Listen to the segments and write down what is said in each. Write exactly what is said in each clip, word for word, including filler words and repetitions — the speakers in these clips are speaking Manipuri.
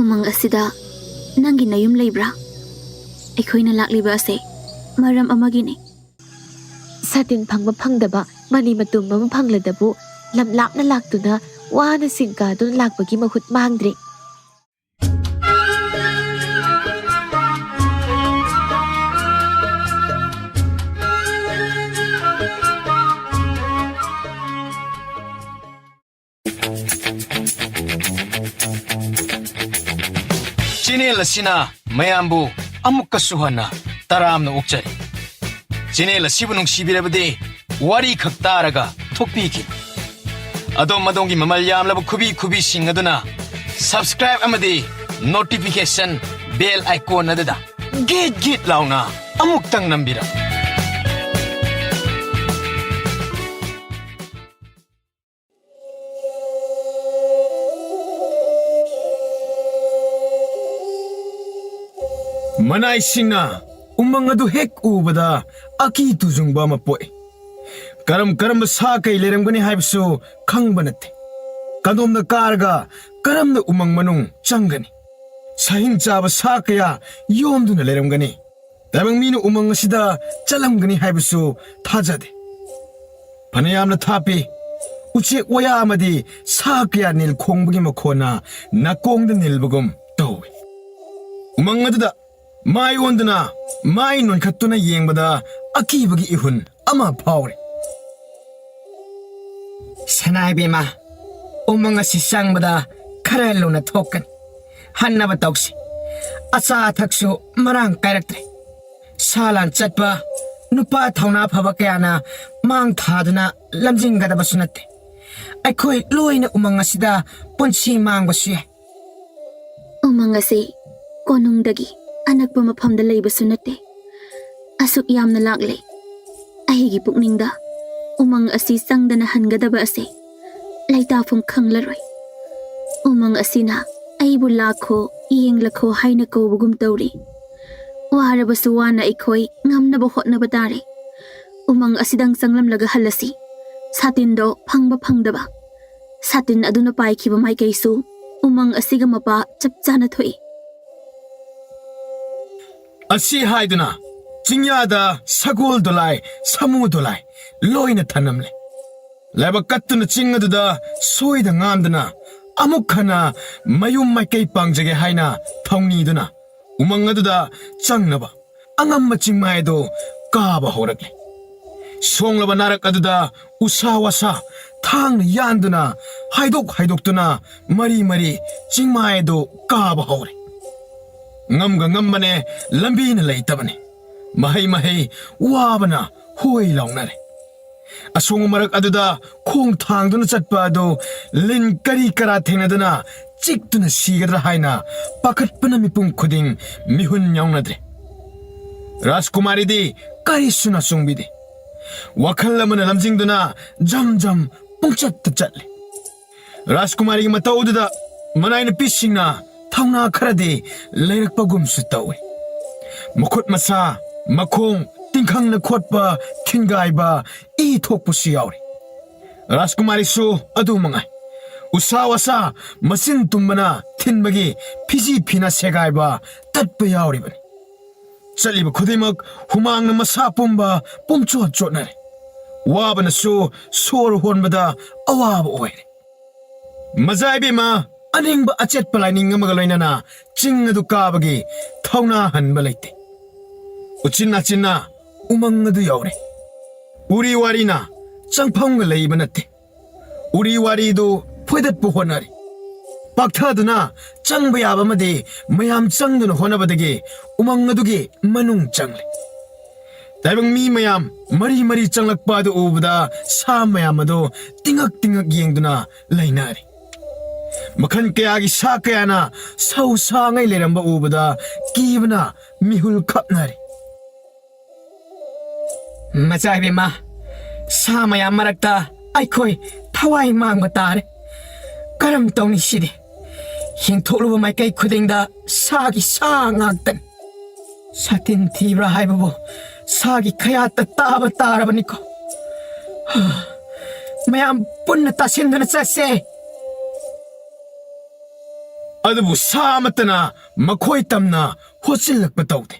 ꯎꯃꯪ ꯑꯁꯤꯗ ꯅꯪꯒꯤ ꯅꯌꯨꯝ ꯂꯩꯕ꯭ꯔꯥ? ꯑꯩꯈꯣꯏꯅ ꯂꯥꯛꯂꯤꯕ ꯑꯁꯦ ꯃꯔꯝ ꯑꯃꯒꯤꯅꯤ꯫ ꯁꯥꯇꯤꯟ ꯐꯪꯕ ꯐꯪꯗꯕ, ꯃꯅꯤ ꯃꯇꯨꯝ ꯑꯃ ꯐꯪꯂꯗꯕꯨ ꯂꯝ ꯂꯥꯞꯅ ꯂꯥꯛꯇꯨꯅ ꯋꯥꯅ ꯁꯤꯡ ꯀꯥꯗꯨꯅ ꯂꯥꯛꯄꯒꯤ ꯃꯍꯨꯠ ꯃꯥꯡꯗ꯭ꯔꯦ꯫ ꯆꯦꯅꯦꯜ ꯑꯁꯤꯅ ꯃꯌꯥꯝꯕꯨ ꯑꯃꯨꯛꯀꯁꯨ ꯍꯟꯅ ꯇꯔꯥꯝꯅ ꯑꯣꯛꯆꯔꯤ꯫ ꯆꯦꯅꯦꯜ ꯑꯁꯤꯕꯨ ꯅꯨꯡꯁꯤꯕꯤꯔꯕꯗꯤ ꯋꯥꯔꯤ ꯈꯛ ꯇꯥꯔꯒ ꯊꯣꯛꯄꯤꯈꯤ꯫ ꯑꯗꯣꯝ ꯑꯗꯣꯝꯒꯤ ꯃꯃꯜ ꯌꯥꯝꯂꯕ ꯈꯨꯕꯤ ꯈꯨꯕꯤꯁꯤꯡ ꯑꯗꯨꯅ subscribe ꯑꯃꯗꯤ notification bell icon ꯑꯗꯨꯗ ꯒꯤꯠ ꯒꯤꯠ ꯂꯥꯎꯅ ꯑꯃꯨꯛꯇꯪ ꯅꯝꯕꯤꯔꯝꯃꯨ꯫ ꯃꯅꯥꯏꯁꯤꯡꯅ ꯎꯃꯪ ꯑꯗꯨ ꯍꯦꯛ ꯎꯕꯗ ꯑꯀꯤ ꯇꯨꯖꯨꯡꯕ ꯑꯃ ꯄꯣꯛꯏ꯫ ꯀꯔꯝ ꯀꯔꯝꯕ ꯁꯥ ꯀꯩ ꯂꯩꯔꯝꯒꯅꯤ ꯍꯥꯏꯕꯁꯨ ꯈꯪꯕ ꯅꯠꯇꯦ꯫ ꯀꯗꯣꯝꯗ ꯀꯥꯔꯒ ꯀꯔꯝꯅ ꯎꯃꯪ ꯃꯅꯨꯡ ꯆꯪꯒꯅꯤ? ꯁꯥꯍꯤꯡ ꯆꯥꯕ ꯁꯥ ꯀꯌꯥ ꯌꯣꯝꯗꯨꯅ ꯂꯩꯔꯝꯒꯅꯤ꯫ ꯇꯥꯏꯕꯪ ꯃꯤꯅ ꯎꯃꯪ ꯑꯁꯤꯗ ꯆꯠꯂꯝꯒꯅꯤ ꯍꯥꯏꯕꯁꯨ ꯊꯥꯖꯗꯦ꯫ ꯐꯅꯌꯥꯝꯅ ꯊꯥꯞꯄꯤ꯫ ꯎꯆꯦꯛ ꯋꯥꯌꯥ ꯑꯃꯗꯤ ꯁꯥ ꯀꯌꯥ ꯅꯤꯜ ꯈꯣꯡꯕꯒꯤ ꯃꯈꯣꯟꯅ ꯅꯥꯀꯣꯡꯗ ꯅꯤꯜꯕꯒꯨꯝ ꯇꯧꯏ꯫ ꯎꯃꯪ ꯑꯗꯨꯗ ꯃꯥꯏ ꯑꯣꯟꯗꯨꯅ, ꯃꯥꯏ ꯅꯣꯟꯈꯠꯇꯨꯅ ꯌꯦꯡꯕꯗ ꯑꯀꯤꯕꯒꯤ ꯏꯍꯨꯟ ꯑꯃ ꯐꯥꯎꯔꯤ꯫ ꯁꯅꯥ ꯏꯕꯦꯝꯃ, ꯎꯃꯪ ꯑꯁꯤ ꯆꯪꯕꯗ ꯈꯔ ꯂꯨꯅ ꯊꯣꯛꯀꯅꯤ꯫ ꯍꯟꯅꯕ ꯇꯧꯁꯤ꯫ ꯑꯆꯥ ꯑꯊꯛꯁꯨ ꯃꯔꯥꯡ ꯀꯥꯏꯔꯛꯇ꯭ꯔꯦ꯫ ꯁꯥ ꯂꯥꯟ ꯆꯠꯄ ꯅꯨꯄꯥ ꯊꯧꯅꯥ ꯐꯕ ꯀꯌꯥꯅ ꯃꯥꯡ ꯊꯥꯗꯨꯅ ꯂꯝꯖꯤꯡꯒꯗꯕꯁꯨ ꯅꯠꯇꯦ꯫ ꯑꯩꯈꯣꯏ ꯂꯣꯏꯅ ꯎꯃꯪ ꯑꯁꯤꯗ ꯄꯨꯟꯁꯤ ꯃꯥꯡꯕꯁꯨ ꯌꯥꯏ꯫ ꯎꯃꯪ ꯑꯁꯤ ꯀꯣꯅꯨꯡꯗꯒꯤ ꯑꯅꯛꯄ ꯃꯐꯝꯗ ꯂꯩꯕꯁꯨ ꯅꯠꯇꯦ꯫ ꯑꯁꯨꯛ ꯌꯥꯝꯅ ꯂꯥꯛꯂꯦ꯫ ꯑꯩꯒꯤ ꯄꯨꯛꯅꯤꯡꯗ ꯎꯃꯪ ꯑꯁꯤ ꯆꯪꯗꯅ ꯍꯟꯒꯗꯕ ꯑꯁꯤ ꯂꯩꯇꯥꯐꯝ ꯈꯪꯂꯔꯣꯏ꯫ ꯎꯃꯪ ꯑꯁꯤꯅ ꯑꯩꯕꯨ ꯂꯥꯛꯈꯣ, ꯌꯦꯡꯂꯈꯣ ꯍꯥꯏꯅ ꯀꯧꯕꯒꯨꯝ ꯇꯧꯔꯤ꯫ ꯋꯥꯔꯕꯁꯨ ꯋꯥꯅ ꯑꯩꯈꯣꯏ ꯉꯝꯅꯕ ꯍꯣꯠꯅꯕ ꯇꯥꯔꯦ꯫ ꯎꯃꯪ ꯑꯁꯤꯗꯪ ꯆꯪꯂꯝꯂꯒ ꯍꯜꯂꯁꯤ꯫ ꯁꯥꯇꯤꯟꯗꯣ ꯐꯪꯕ ꯐꯪꯗꯕ, ꯁꯥꯇꯤꯟ ꯑꯗꯨꯅ ꯄꯥꯏꯈꯤꯕ ꯃꯥꯏꯀꯩꯁꯨ ꯎꯃꯪ ꯑꯁꯤꯒ ꯃꯄꯥ ꯆꯞ ꯆꯥꯅ ꯊꯣꯛꯏ꯫ ꯑꯁꯤ ꯍꯥꯏꯗꯨꯅ ꯆꯤꯡꯌꯥꯗ ꯁꯒꯣꯜ ꯗꯣꯂꯥꯏ, ꯁꯥꯃꯨ ꯗꯣꯂꯥꯏ ꯂꯣꯏꯅ ꯊꯅꯝꯂꯦ꯫ ꯂꯥꯏꯕꯛ ꯀꯠꯇꯨꯅ ꯆꯤꯡ ꯑꯗꯨꯗ ꯁꯣꯏꯗ ꯉꯥꯝꯗꯅ ꯑꯃꯨꯛ ꯍꯟꯅ ꯃꯌꯨꯝ ꯃꯥꯏꯀꯩ ꯄꯥꯡꯖꯒꯦ ꯍꯥꯏꯅ ꯊꯧꯅꯤꯗꯨꯅ ꯎꯃꯪ ꯑꯗꯨꯗ ꯆꯪꯅꯕ ꯑꯉꯝꯕ ꯆꯤꯡꯃꯥꯏ ꯑꯗꯨ ꯀꯥꯕ ꯍꯧꯔꯛꯂꯦ꯫ ꯁꯣꯡꯂꯕ ꯅꯥꯔꯛ ꯑꯗꯨꯗ ꯎꯁꯥ ꯋꯥꯁꯥ ꯊꯥꯡꯅ ꯌꯥꯟꯗꯨꯅ ꯍꯥꯏꯗꯣꯛ ꯍꯥꯏꯗꯣꯛꯇꯨꯅ ꯃꯔꯤ ꯃꯔꯤ ꯆꯤꯡꯃꯥꯏ ꯑꯗꯨ ꯀꯥꯕ ꯍꯧꯔꯦ꯫ ꯉꯝꯒ ꯉꯝꯕꯅꯦ, ꯂꯝꯕꯤꯅ ꯂꯩꯇꯕꯅꯦ꯫ ꯃꯍꯩ ꯃꯍꯩ ꯋꯥꯕꯅ ꯍꯣꯏ ꯂꯥꯎꯅꯔꯦ꯫ ꯑꯁꯣꯡꯕ ꯃꯔꯛ ꯑꯗꯨꯗ ꯈꯣꯡ ꯊꯥꯡꯗꯨꯅ ꯆꯠꯄ ꯑꯗꯨ ꯂꯤꯟ ꯀꯔꯤ ꯀꯔꯥ ꯊꯦꯡꯅꯗꯨꯅ ꯆꯤꯛꯇꯨꯅ ꯁꯤꯒꯗ꯭ꯔꯥ ꯍꯥꯏꯅ ꯄꯥꯈꯠꯄꯅ ꯃꯤꯄꯨꯝ ꯈꯨꯗꯤꯡ ꯃꯤꯍꯨꯟ ꯌꯥꯎꯅꯗ꯭ꯔꯦ꯫ ꯔꯥꯖꯀꯨꯃꯥꯔꯤꯗꯤ ꯀꯔꯤꯁꯨ ꯅꯥꯆꯣꯡꯕꯤꯗꯦ꯫ ꯋꯥꯈꯜ ꯑꯃꯅ ꯂꯝꯖꯤꯡꯗꯨꯅ ꯖꯝ ꯖꯝ ꯄꯨꯡꯆꯠꯇ ꯆꯠꯂꯤ꯫ ꯔꯥꯖꯀꯨꯃꯥꯔꯤꯒꯤ ꯃꯇꯧꯗꯨꯗ ꯃꯅꯥꯏ ꯅꯨꯄꯤꯁꯤꯡꯅ ꯊꯧꯅꯥ ꯈꯔꯗꯤ ꯂꯩꯔꯛꯄꯒꯨꯝꯁꯨ ꯇꯧꯏ꯫ ꯃꯈꯨꯠ ꯃꯁꯥ, ꯃꯈꯣꯡ ꯇꯤꯡꯈꯪꯅ ꯈꯣꯠꯄ, ꯊꯤꯟꯒꯥꯏꯕ, ꯏ ꯊꯣꯛꯄꯁꯨ ꯌꯥꯎꯔꯤ꯫ ꯔꯥꯖꯀꯨꯃꯥꯔꯤꯁꯨ ꯑꯗꯨ ꯃꯉꯥꯏ꯫ ꯎꯁꯥ ꯋꯥꯁꯥ ꯃꯆꯤꯟ ꯇꯨꯝꯕꯅ ꯊꯤꯟꯕꯒꯤ ꯐꯤꯖꯤ ꯐꯤꯅ ꯁꯦꯒꯥꯏꯕ, ꯇꯠꯄ ꯌꯥꯎꯔꯤꯕꯅꯤ꯫ ꯆꯠꯂꯤꯕ ꯈꯨꯗꯤꯡꯃꯛ ꯍꯨꯃꯥꯡꯅ ꯃꯁꯥ ꯄꯨꯝꯕ ꯄꯨꯝꯆꯣꯠ ꯆꯣꯠꯅꯔꯦ꯫ ꯋꯥꯕꯅꯁꯨ ꯁꯣꯔ ꯍꯣꯟꯕꯗ ꯑꯋꯥꯕ ꯑꯣꯏꯔꯦ꯫ ꯃꯖꯥ ꯏꯕꯦꯝꯃ ꯑꯅꯤꯡꯕ ꯑꯆꯦꯠꯄ ꯂꯥꯏꯅꯤꯡ ꯑꯃꯒ ꯂꯣꯏꯅꯅ ꯆꯤꯡ ꯑꯗꯨ ꯀꯥꯕꯒꯤ ꯊꯧꯅꯥ ꯍꯟꯕ ꯂꯩꯇꯦ꯫ ꯎꯆꯤꯟ ꯅꯥꯆꯤꯟꯅ ꯎꯃꯪ ꯑꯗꯨ ꯌꯧꯔꯦ꯫ ꯎꯔꯤ ꯋꯥꯔꯤꯅ ꯆꯪꯐꯝꯒ ꯂꯩꯕ ꯅꯠꯇꯦ꯫ ꯎꯔꯤ ꯋꯥꯔꯤꯗꯨ ꯐꯣꯏꯗꯠꯄ ꯍꯣꯠꯅꯔꯤ꯫ ꯄꯥꯛꯊꯗꯨꯅ ꯆꯪꯕ ꯌꯥꯕ ꯑꯃꯗꯤ ꯃꯌꯥꯝ ꯆꯪꯗꯨꯅ ꯍꯣꯠꯅꯕꯗꯒꯤ ꯎꯃꯪ ꯑꯗꯨꯒꯤ ꯃꯅꯨꯡ ꯆꯪꯂꯦ꯫ ꯇꯥꯏꯕꯪ ꯃꯤ ꯃꯌꯥꯝ ꯃꯔꯤ ꯃꯔꯤ ꯆꯪꯂꯛꯄ ꯑꯗꯨ ꯎꯕꯗ ꯁꯥ ꯃꯌꯥꯝ ꯑꯗꯨ ꯇꯤꯡꯉꯛ ꯇꯤꯡꯉꯛ ꯌꯦꯡꯗꯨꯅ ꯂꯩꯅꯔꯤ꯫ ꯃꯈꯜ ꯀꯌꯥꯒꯤ ꯁꯥ ꯀꯌꯥꯅ ꯁꯧ ꯁꯥꯉꯩ ꯂꯩꯔꯝꯕ ꯎꯕꯗ ꯀꯤꯕꯅ ꯃꯤꯍꯨꯜ ꯈꯞꯅꯔꯤ꯫ ꯃꯆꯥ ꯏꯕꯦꯝꯃ, ꯁꯥ ꯃꯌꯥꯝ ꯃꯔꯛꯇ ꯑꯩꯈꯣꯏ ꯊꯋꯥꯏ ꯃꯥꯡꯕ ꯇꯥꯔꯦ꯫ ꯀꯔꯝ ꯇꯧꯅꯤ ꯁꯤꯗꯤ? ꯌꯦꯡꯊꯣꯛꯂꯨꯕ ꯃꯥꯏꯀꯩ ꯈꯨꯗꯤꯡꯗ ꯁꯥꯒꯤ ꯁꯥ ꯉꯥꯛꯇꯅꯤ꯫ ꯁꯥꯇꯤꯟ ꯊꯤꯕ꯭ꯔꯥ ꯍꯥꯏꯕꯕꯨ ꯁꯥꯒꯤ ꯈꯌꯥꯠꯇ ꯇꯥꯕ ꯇꯥꯔꯕꯅꯤꯀꯣ꯫ ꯃꯌꯥꯝ ꯄꯨꯟꯅ ꯇꯥꯁꯤꯟꯗꯨꯅ ꯆꯠꯁꯦ꯫ ꯑꯗꯨꯕꯨ ꯁꯥ ꯑꯃꯠꯇꯅ ꯃꯈꯣꯏ ꯇꯝꯅ ꯍꯣꯠꯆꯤꯜꯂꯛꯄ ꯇꯧꯗꯦ꯫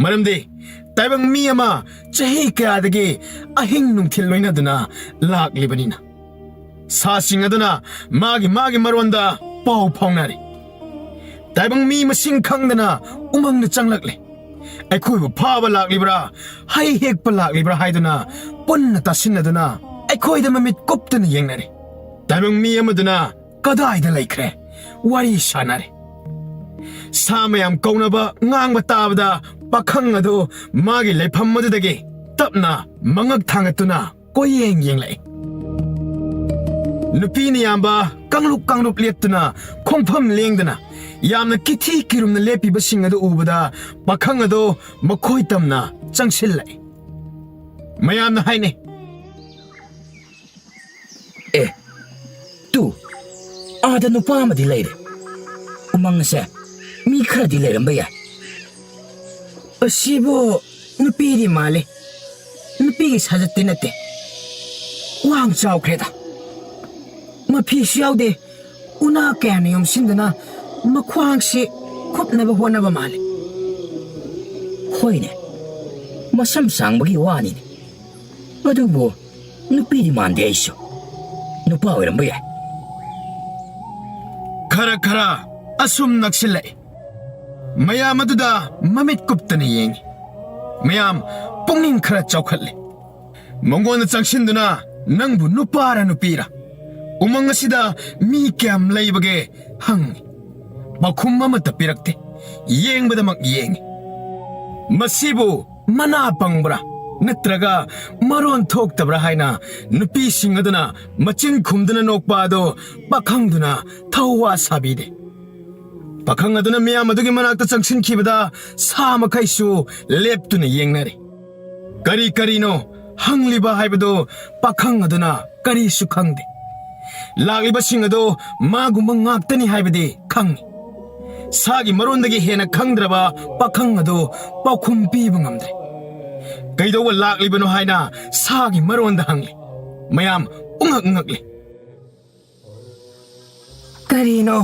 ꯃꯔꯝꯗꯤ ꯇꯥꯏꯕꯪ ꯃꯤ ꯑꯃ ꯆꯍꯤ ꯀꯌꯥꯗꯒꯤ ꯑꯍꯤꯡ ꯅꯨꯡꯊꯤꯜ ꯂꯣꯏꯅꯗꯨꯅ ꯂꯥꯛꯂꯤꯕꯅꯤꯅ, ꯁꯥꯁꯤꯡ ꯑꯗꯨꯅ ꯃꯥꯒꯤ ꯃꯥꯒꯤ ꯃꯔꯣꯟꯗ ꯄꯥꯎ ꯐꯥꯎꯅꯔꯦ꯫ ꯇꯥꯏꯕꯪ ꯃꯤ ꯃꯁꯤꯡ ꯈꯪꯗꯅ ꯎꯃꯪꯗ ꯆꯪꯂꯛꯂꯦ꯫ ꯑꯩꯈꯣꯏꯕꯨ ꯐꯥꯕ ꯂꯥꯛꯂꯤꯕ꯭ꯔꯥ, ꯍꯩ ꯍꯦꯛꯄ ꯂꯥꯛꯂꯤꯕ꯭ꯔꯥ ꯍꯥꯏꯗꯨꯅ ꯄꯨꯟꯅ ꯇꯥꯁꯤꯟꯅꯗꯨꯅ ꯑꯩꯈꯣꯏꯗ ꯃꯃꯤꯠ ꯀꯨꯞꯇꯨꯅ ꯌꯦꯡꯅꯔꯦ꯫ ꯇꯥꯏꯕꯪ ꯃꯤ ꯑꯃꯗꯨꯅ ꯀꯗꯥꯏꯗ ꯂꯩꯈ꯭ꯔꯦ? ꯋꯥꯔꯤ ꯁꯥꯟꯅꯔꯦ꯫ ꯁꯥ ꯃꯌꯥꯝ ꯀꯧꯅꯕ ꯉꯥꯡꯕ ꯇꯥꯕꯗ ꯄꯥꯈꯪ ꯑꯗꯨ ꯃꯥꯒꯤ ꯂꯩꯐꯝ ꯑꯗꯨꯗꯒꯤ ꯇꯞꯅ ꯃꯉꯛ ꯊꯥꯡꯒꯠꯇꯨꯅ ꯀꯣꯏꯌꯦꯡ ꯌꯦꯡꯂꯛꯏ꯫ ꯅꯨꯄꯤꯅ ꯌꯥꯝꯕ ꯀꯥꯡꯂꯨꯞ ꯀꯥꯡꯂꯨꯞ ꯂꯦꯞꯇꯨꯅ ꯈꯣꯡꯐꯝ ꯂꯦꯡꯗꯅ ꯌꯥꯝꯅ ꯀꯤꯊꯤ ꯀꯤꯔꯨꯝꯅ ꯂꯦꯞꯄꯤꯕꯁꯤꯡ ꯑꯗꯨ ꯎꯕꯗ ꯄꯥꯈꯪ ꯑꯗꯨ ꯃꯈꯣꯏ ꯇꯝꯅ ꯆꯪꯁꯤꯜꯂꯛꯏ꯫ ꯃꯌꯥꯝꯅ ꯍꯥꯏꯅꯩ, "ꯑꯦ, ꯇꯨ, ꯑꯥꯗ ꯅꯨꯄꯥ ꯑꯃꯗꯤ ꯂꯩꯔꯦ꯫ ꯎꯃꯪ ꯑꯁꯦ ꯃꯤ ꯈꯔꯗꯤ ꯂꯩꯔꯝꯕ ꯌꯥꯏ꯫ ꯑꯁꯤꯕꯨ ꯅꯨꯄꯤꯗꯤ ꯃꯥꯜꯂꯤ꯫ ꯅꯨꯄꯤꯒꯤ ꯁꯥꯖꯠꯇꯤ ꯅꯠꯇꯦ꯫ ꯋꯥꯡ ꯆꯥꯎꯈ꯭ꯔꯦꯗ꯫ ꯃꯐꯤꯁꯨ ꯌꯥꯎꯗꯦ꯫ ꯎꯅꯥ ꯀꯌꯥꯅ ꯌꯣꯝꯁꯤꯟꯗꯨꯅ ꯃꯈ꯭ꯋꯥꯡꯁꯤ ꯀꯨꯞꯅꯕ ꯍꯣꯠꯅꯕ ꯃꯥꯜꯂꯤ꯫ ꯍꯣꯏꯅꯦ, ꯃꯁꯝ ꯁꯥꯡꯕꯒꯤ ꯋꯥꯅꯤꯅꯦ꯫ ꯑꯗꯨꯕꯨ ꯅꯨꯄꯤꯗꯤ ꯃꯥꯟꯗꯦ ꯑꯩꯁꯨ꯫ ꯅꯨꯄꯥ ꯑꯣꯏꯔꯝꯕ ꯌꯥꯏ꯫" ꯈꯔ ꯈꯔ ꯑꯁꯨꯝ ꯅꯛꯁꯤꯜꯂꯛꯏ꯫ ꯃꯌꯥꯝ ꯑꯗꯨꯗ ꯃꯃꯤꯠ ꯀꯨꯞꯇꯅ ꯌꯦꯡꯏ꯫ ꯃꯌꯥꯝ ꯄꯨꯛꯅꯤꯡ ꯈꯔ ꯆꯥꯎꯈꯠꯂꯤ꯫ ꯃꯉꯣꯟꯗ ꯆꯪꯁꯤꯟꯗꯨꯅ, "ꯅꯪꯕꯨ ꯅꯨꯄꯥꯔ ꯅꯨꯄꯤꯔ? ꯎꯃꯪ ꯑꯁꯤꯗ ꯃꯤ ꯀꯌꯥꯝ ꯂꯩꯕꯒꯦ?" ꯍꯪꯏ꯫ ꯄꯥꯎꯈꯨꯝ ꯑꯃꯠꯇ ꯄꯤꯔꯛꯇꯦ꯫ ꯌꯦꯡꯕꯗꯃꯛ ꯌꯦꯡꯏ꯫ ꯃꯁꯤꯕꯨ ꯃꯅꯥ ꯄꯪꯕ꯭ꯔꯥ ꯅꯠꯇ꯭ꯔꯒ ꯃꯔꯣꯟ ꯊꯣꯛꯇꯕ꯭ꯔꯥ ꯍꯥꯏꯅ ꯅꯨꯄꯤꯁꯤꯡ ꯑꯗꯨꯅ ꯃꯆꯤꯟ ꯈꯨꯝꯗꯨꯅ ꯅꯣꯛꯄ ꯑꯗꯨ ꯄꯥꯈꯪꯗꯨꯅ ꯊꯧꯋꯥ ꯁꯥꯕꯤꯗꯦ꯫ ꯄꯥꯈꯪ ꯑꯗꯨꯅ ꯃꯤꯌꯥꯝ ꯑꯗꯨꯒꯤ ꯃꯅꯥꯛꯇ ꯆꯪꯁꯤꯟꯈꯤꯕꯗ ꯁꯥ ꯃꯈꯩꯁꯨ ꯂꯦꯞꯇꯨꯅ ꯌꯦꯡꯅꯔꯤ꯫ ꯀꯔꯤ ꯀꯔꯤꯅꯣ ꯍꯪꯂꯤꯕ ꯍꯥꯏꯕꯗꯨ ꯄꯥꯈꯪ ꯑꯗꯨꯅ ꯀꯔꯤꯁꯨ ꯈꯪꯗꯦ꯫ ꯂꯥꯛꯂꯤꯕꯁꯤꯡ ꯑꯗꯨ ꯃꯥꯒꯨꯝꯕ ꯉꯥꯛꯇꯅꯤ ꯍꯥꯏꯕꯗꯤ ꯈꯪꯏ꯫ ꯁꯥꯒꯤ ꯃꯔꯣꯟꯗꯒꯤ ꯍꯦꯟꯅ ꯈꯪꯗ꯭ꯔꯕ ꯄꯥꯈꯪ ꯑꯗꯨ ꯄꯥꯎꯈꯨꯝ ꯄꯤꯕ ꯉꯝꯗ꯭ꯔꯦ꯫ "ꯀꯩꯗꯧꯕ ꯂꯥꯛꯂꯤꯕꯅꯣ?" ꯍꯥꯏꯅ ꯁꯥꯒꯤ ꯃꯔꯣꯟꯗ ꯍꯪꯂꯤ꯫ ꯃꯌꯥꯝ ꯄꯨꯡꯉꯛ ꯉꯛꯂꯤ꯫ "ꯀꯔꯤꯅꯣ?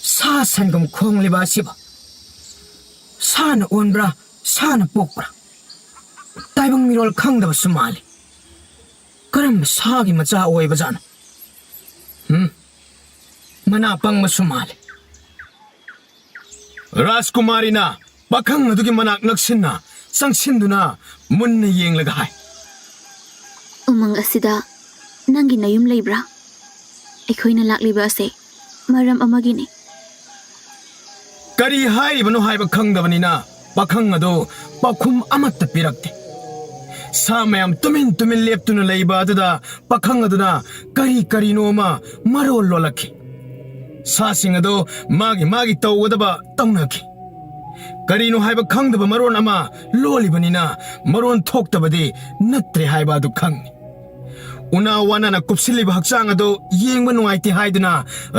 ꯁꯥ ꯁꯟꯒꯨꯝ ꯈꯣꯡꯂꯤꯕ ꯑꯁꯤꯕꯨ ꯁꯥꯅ ꯑꯣꯟꯕ꯭ꯔꯥ, ꯁꯥꯅ ꯄꯣꯛꯄ꯭ꯔꯥ? ꯇꯥꯏꯕꯪ ꯃꯤꯔꯣꯜ ꯈꯪꯗꯕꯁꯨ ꯃꯥꯜꯂꯤ꯫ ꯀꯔꯝꯕ ꯁꯥꯒꯤ ꯃꯆꯥ ꯑꯣꯏꯕꯖꯥꯠꯅꯣ? ꯍꯨꯝ? ꯃꯅꯥ ꯄꯪꯕꯁꯨ ꯃꯥꯜꯂꯤ꯫ ꯔꯥꯖꯀꯨꯃꯥꯔꯤꯅ ꯄꯥꯈꯪ ꯑꯗꯨꯒꯤ ꯃꯅꯥꯛ ꯅꯛꯁꯤꯟꯅ ꯆꯪꯁꯤꯟꯗꯨꯅ ꯃꯨꯟꯅ ꯌꯦꯡꯂꯒ ꯍꯥꯏ, "ꯎꯃꯪ ꯑꯁꯤꯗ ꯅꯪꯒꯤ ꯅꯌꯨꯝ ꯂꯩꯕ꯭ꯔꯥ? ꯑꯩꯈꯣꯏꯅ ꯂꯥꯛꯂꯤꯕ ꯑꯁꯦ ꯃꯔꯝ ꯑꯃꯒꯤꯅꯤ꯫" ꯀꯔꯤ ꯍꯥꯏꯔꯤꯕꯅꯣ ꯍꯥꯏꯕ ꯈꯪꯗꯕꯅꯤꯅ ꯄꯥꯈꯪ ꯑꯗꯨ ꯄꯥꯎꯈꯨꯝ ꯑꯃꯠꯇ ꯄꯤꯔꯛꯇꯦ꯫ ꯁꯥ ꯃꯌꯥꯝ ꯇꯨꯃꯤꯟ ꯇꯨꯃꯤꯟ ꯂꯦꯞꯇꯨꯅ ꯂꯩꯕ ꯑꯗꯨꯗ ꯄꯥꯈꯪ ꯑꯗꯨꯅ ꯀꯔꯤ ꯀꯔꯤꯅꯣ ꯑꯃ ꯃꯔꯣꯜ ꯂꯣꯜꯂꯛꯈꯤ꯫ ꯁꯥꯁꯤꯡ ꯑꯗꯨ ꯃꯥꯒꯤ ꯃꯥꯒꯤ ꯇꯧꯒꯗꯕ ꯇꯧꯅꯈꯤ꯫ ꯀꯔꯤꯅꯣ ꯍꯥꯏꯕ ꯈꯪꯗꯕ ꯃꯔꯣꯟ ꯑꯃ ꯂꯣꯜꯂꯤꯕꯅꯤꯅ ꯃꯔꯣꯟ ꯊꯣꯛꯇꯕꯗꯤ ꯅꯠꯇ꯭ꯔꯦ ꯍꯥꯏꯕ ꯑꯗꯨ ꯈꯪꯉꯤ꯫ ꯎꯅꯥ ꯋꯥꯅꯥꯅ ꯀꯨꯞꯁꯤꯜꯂꯤꯕ ꯍꯛꯆꯥꯡ ꯑꯗꯨ ꯌꯦꯡꯕ ꯅꯨꯡꯉꯥꯏꯇꯦ ꯍꯥꯏꯗꯨꯅ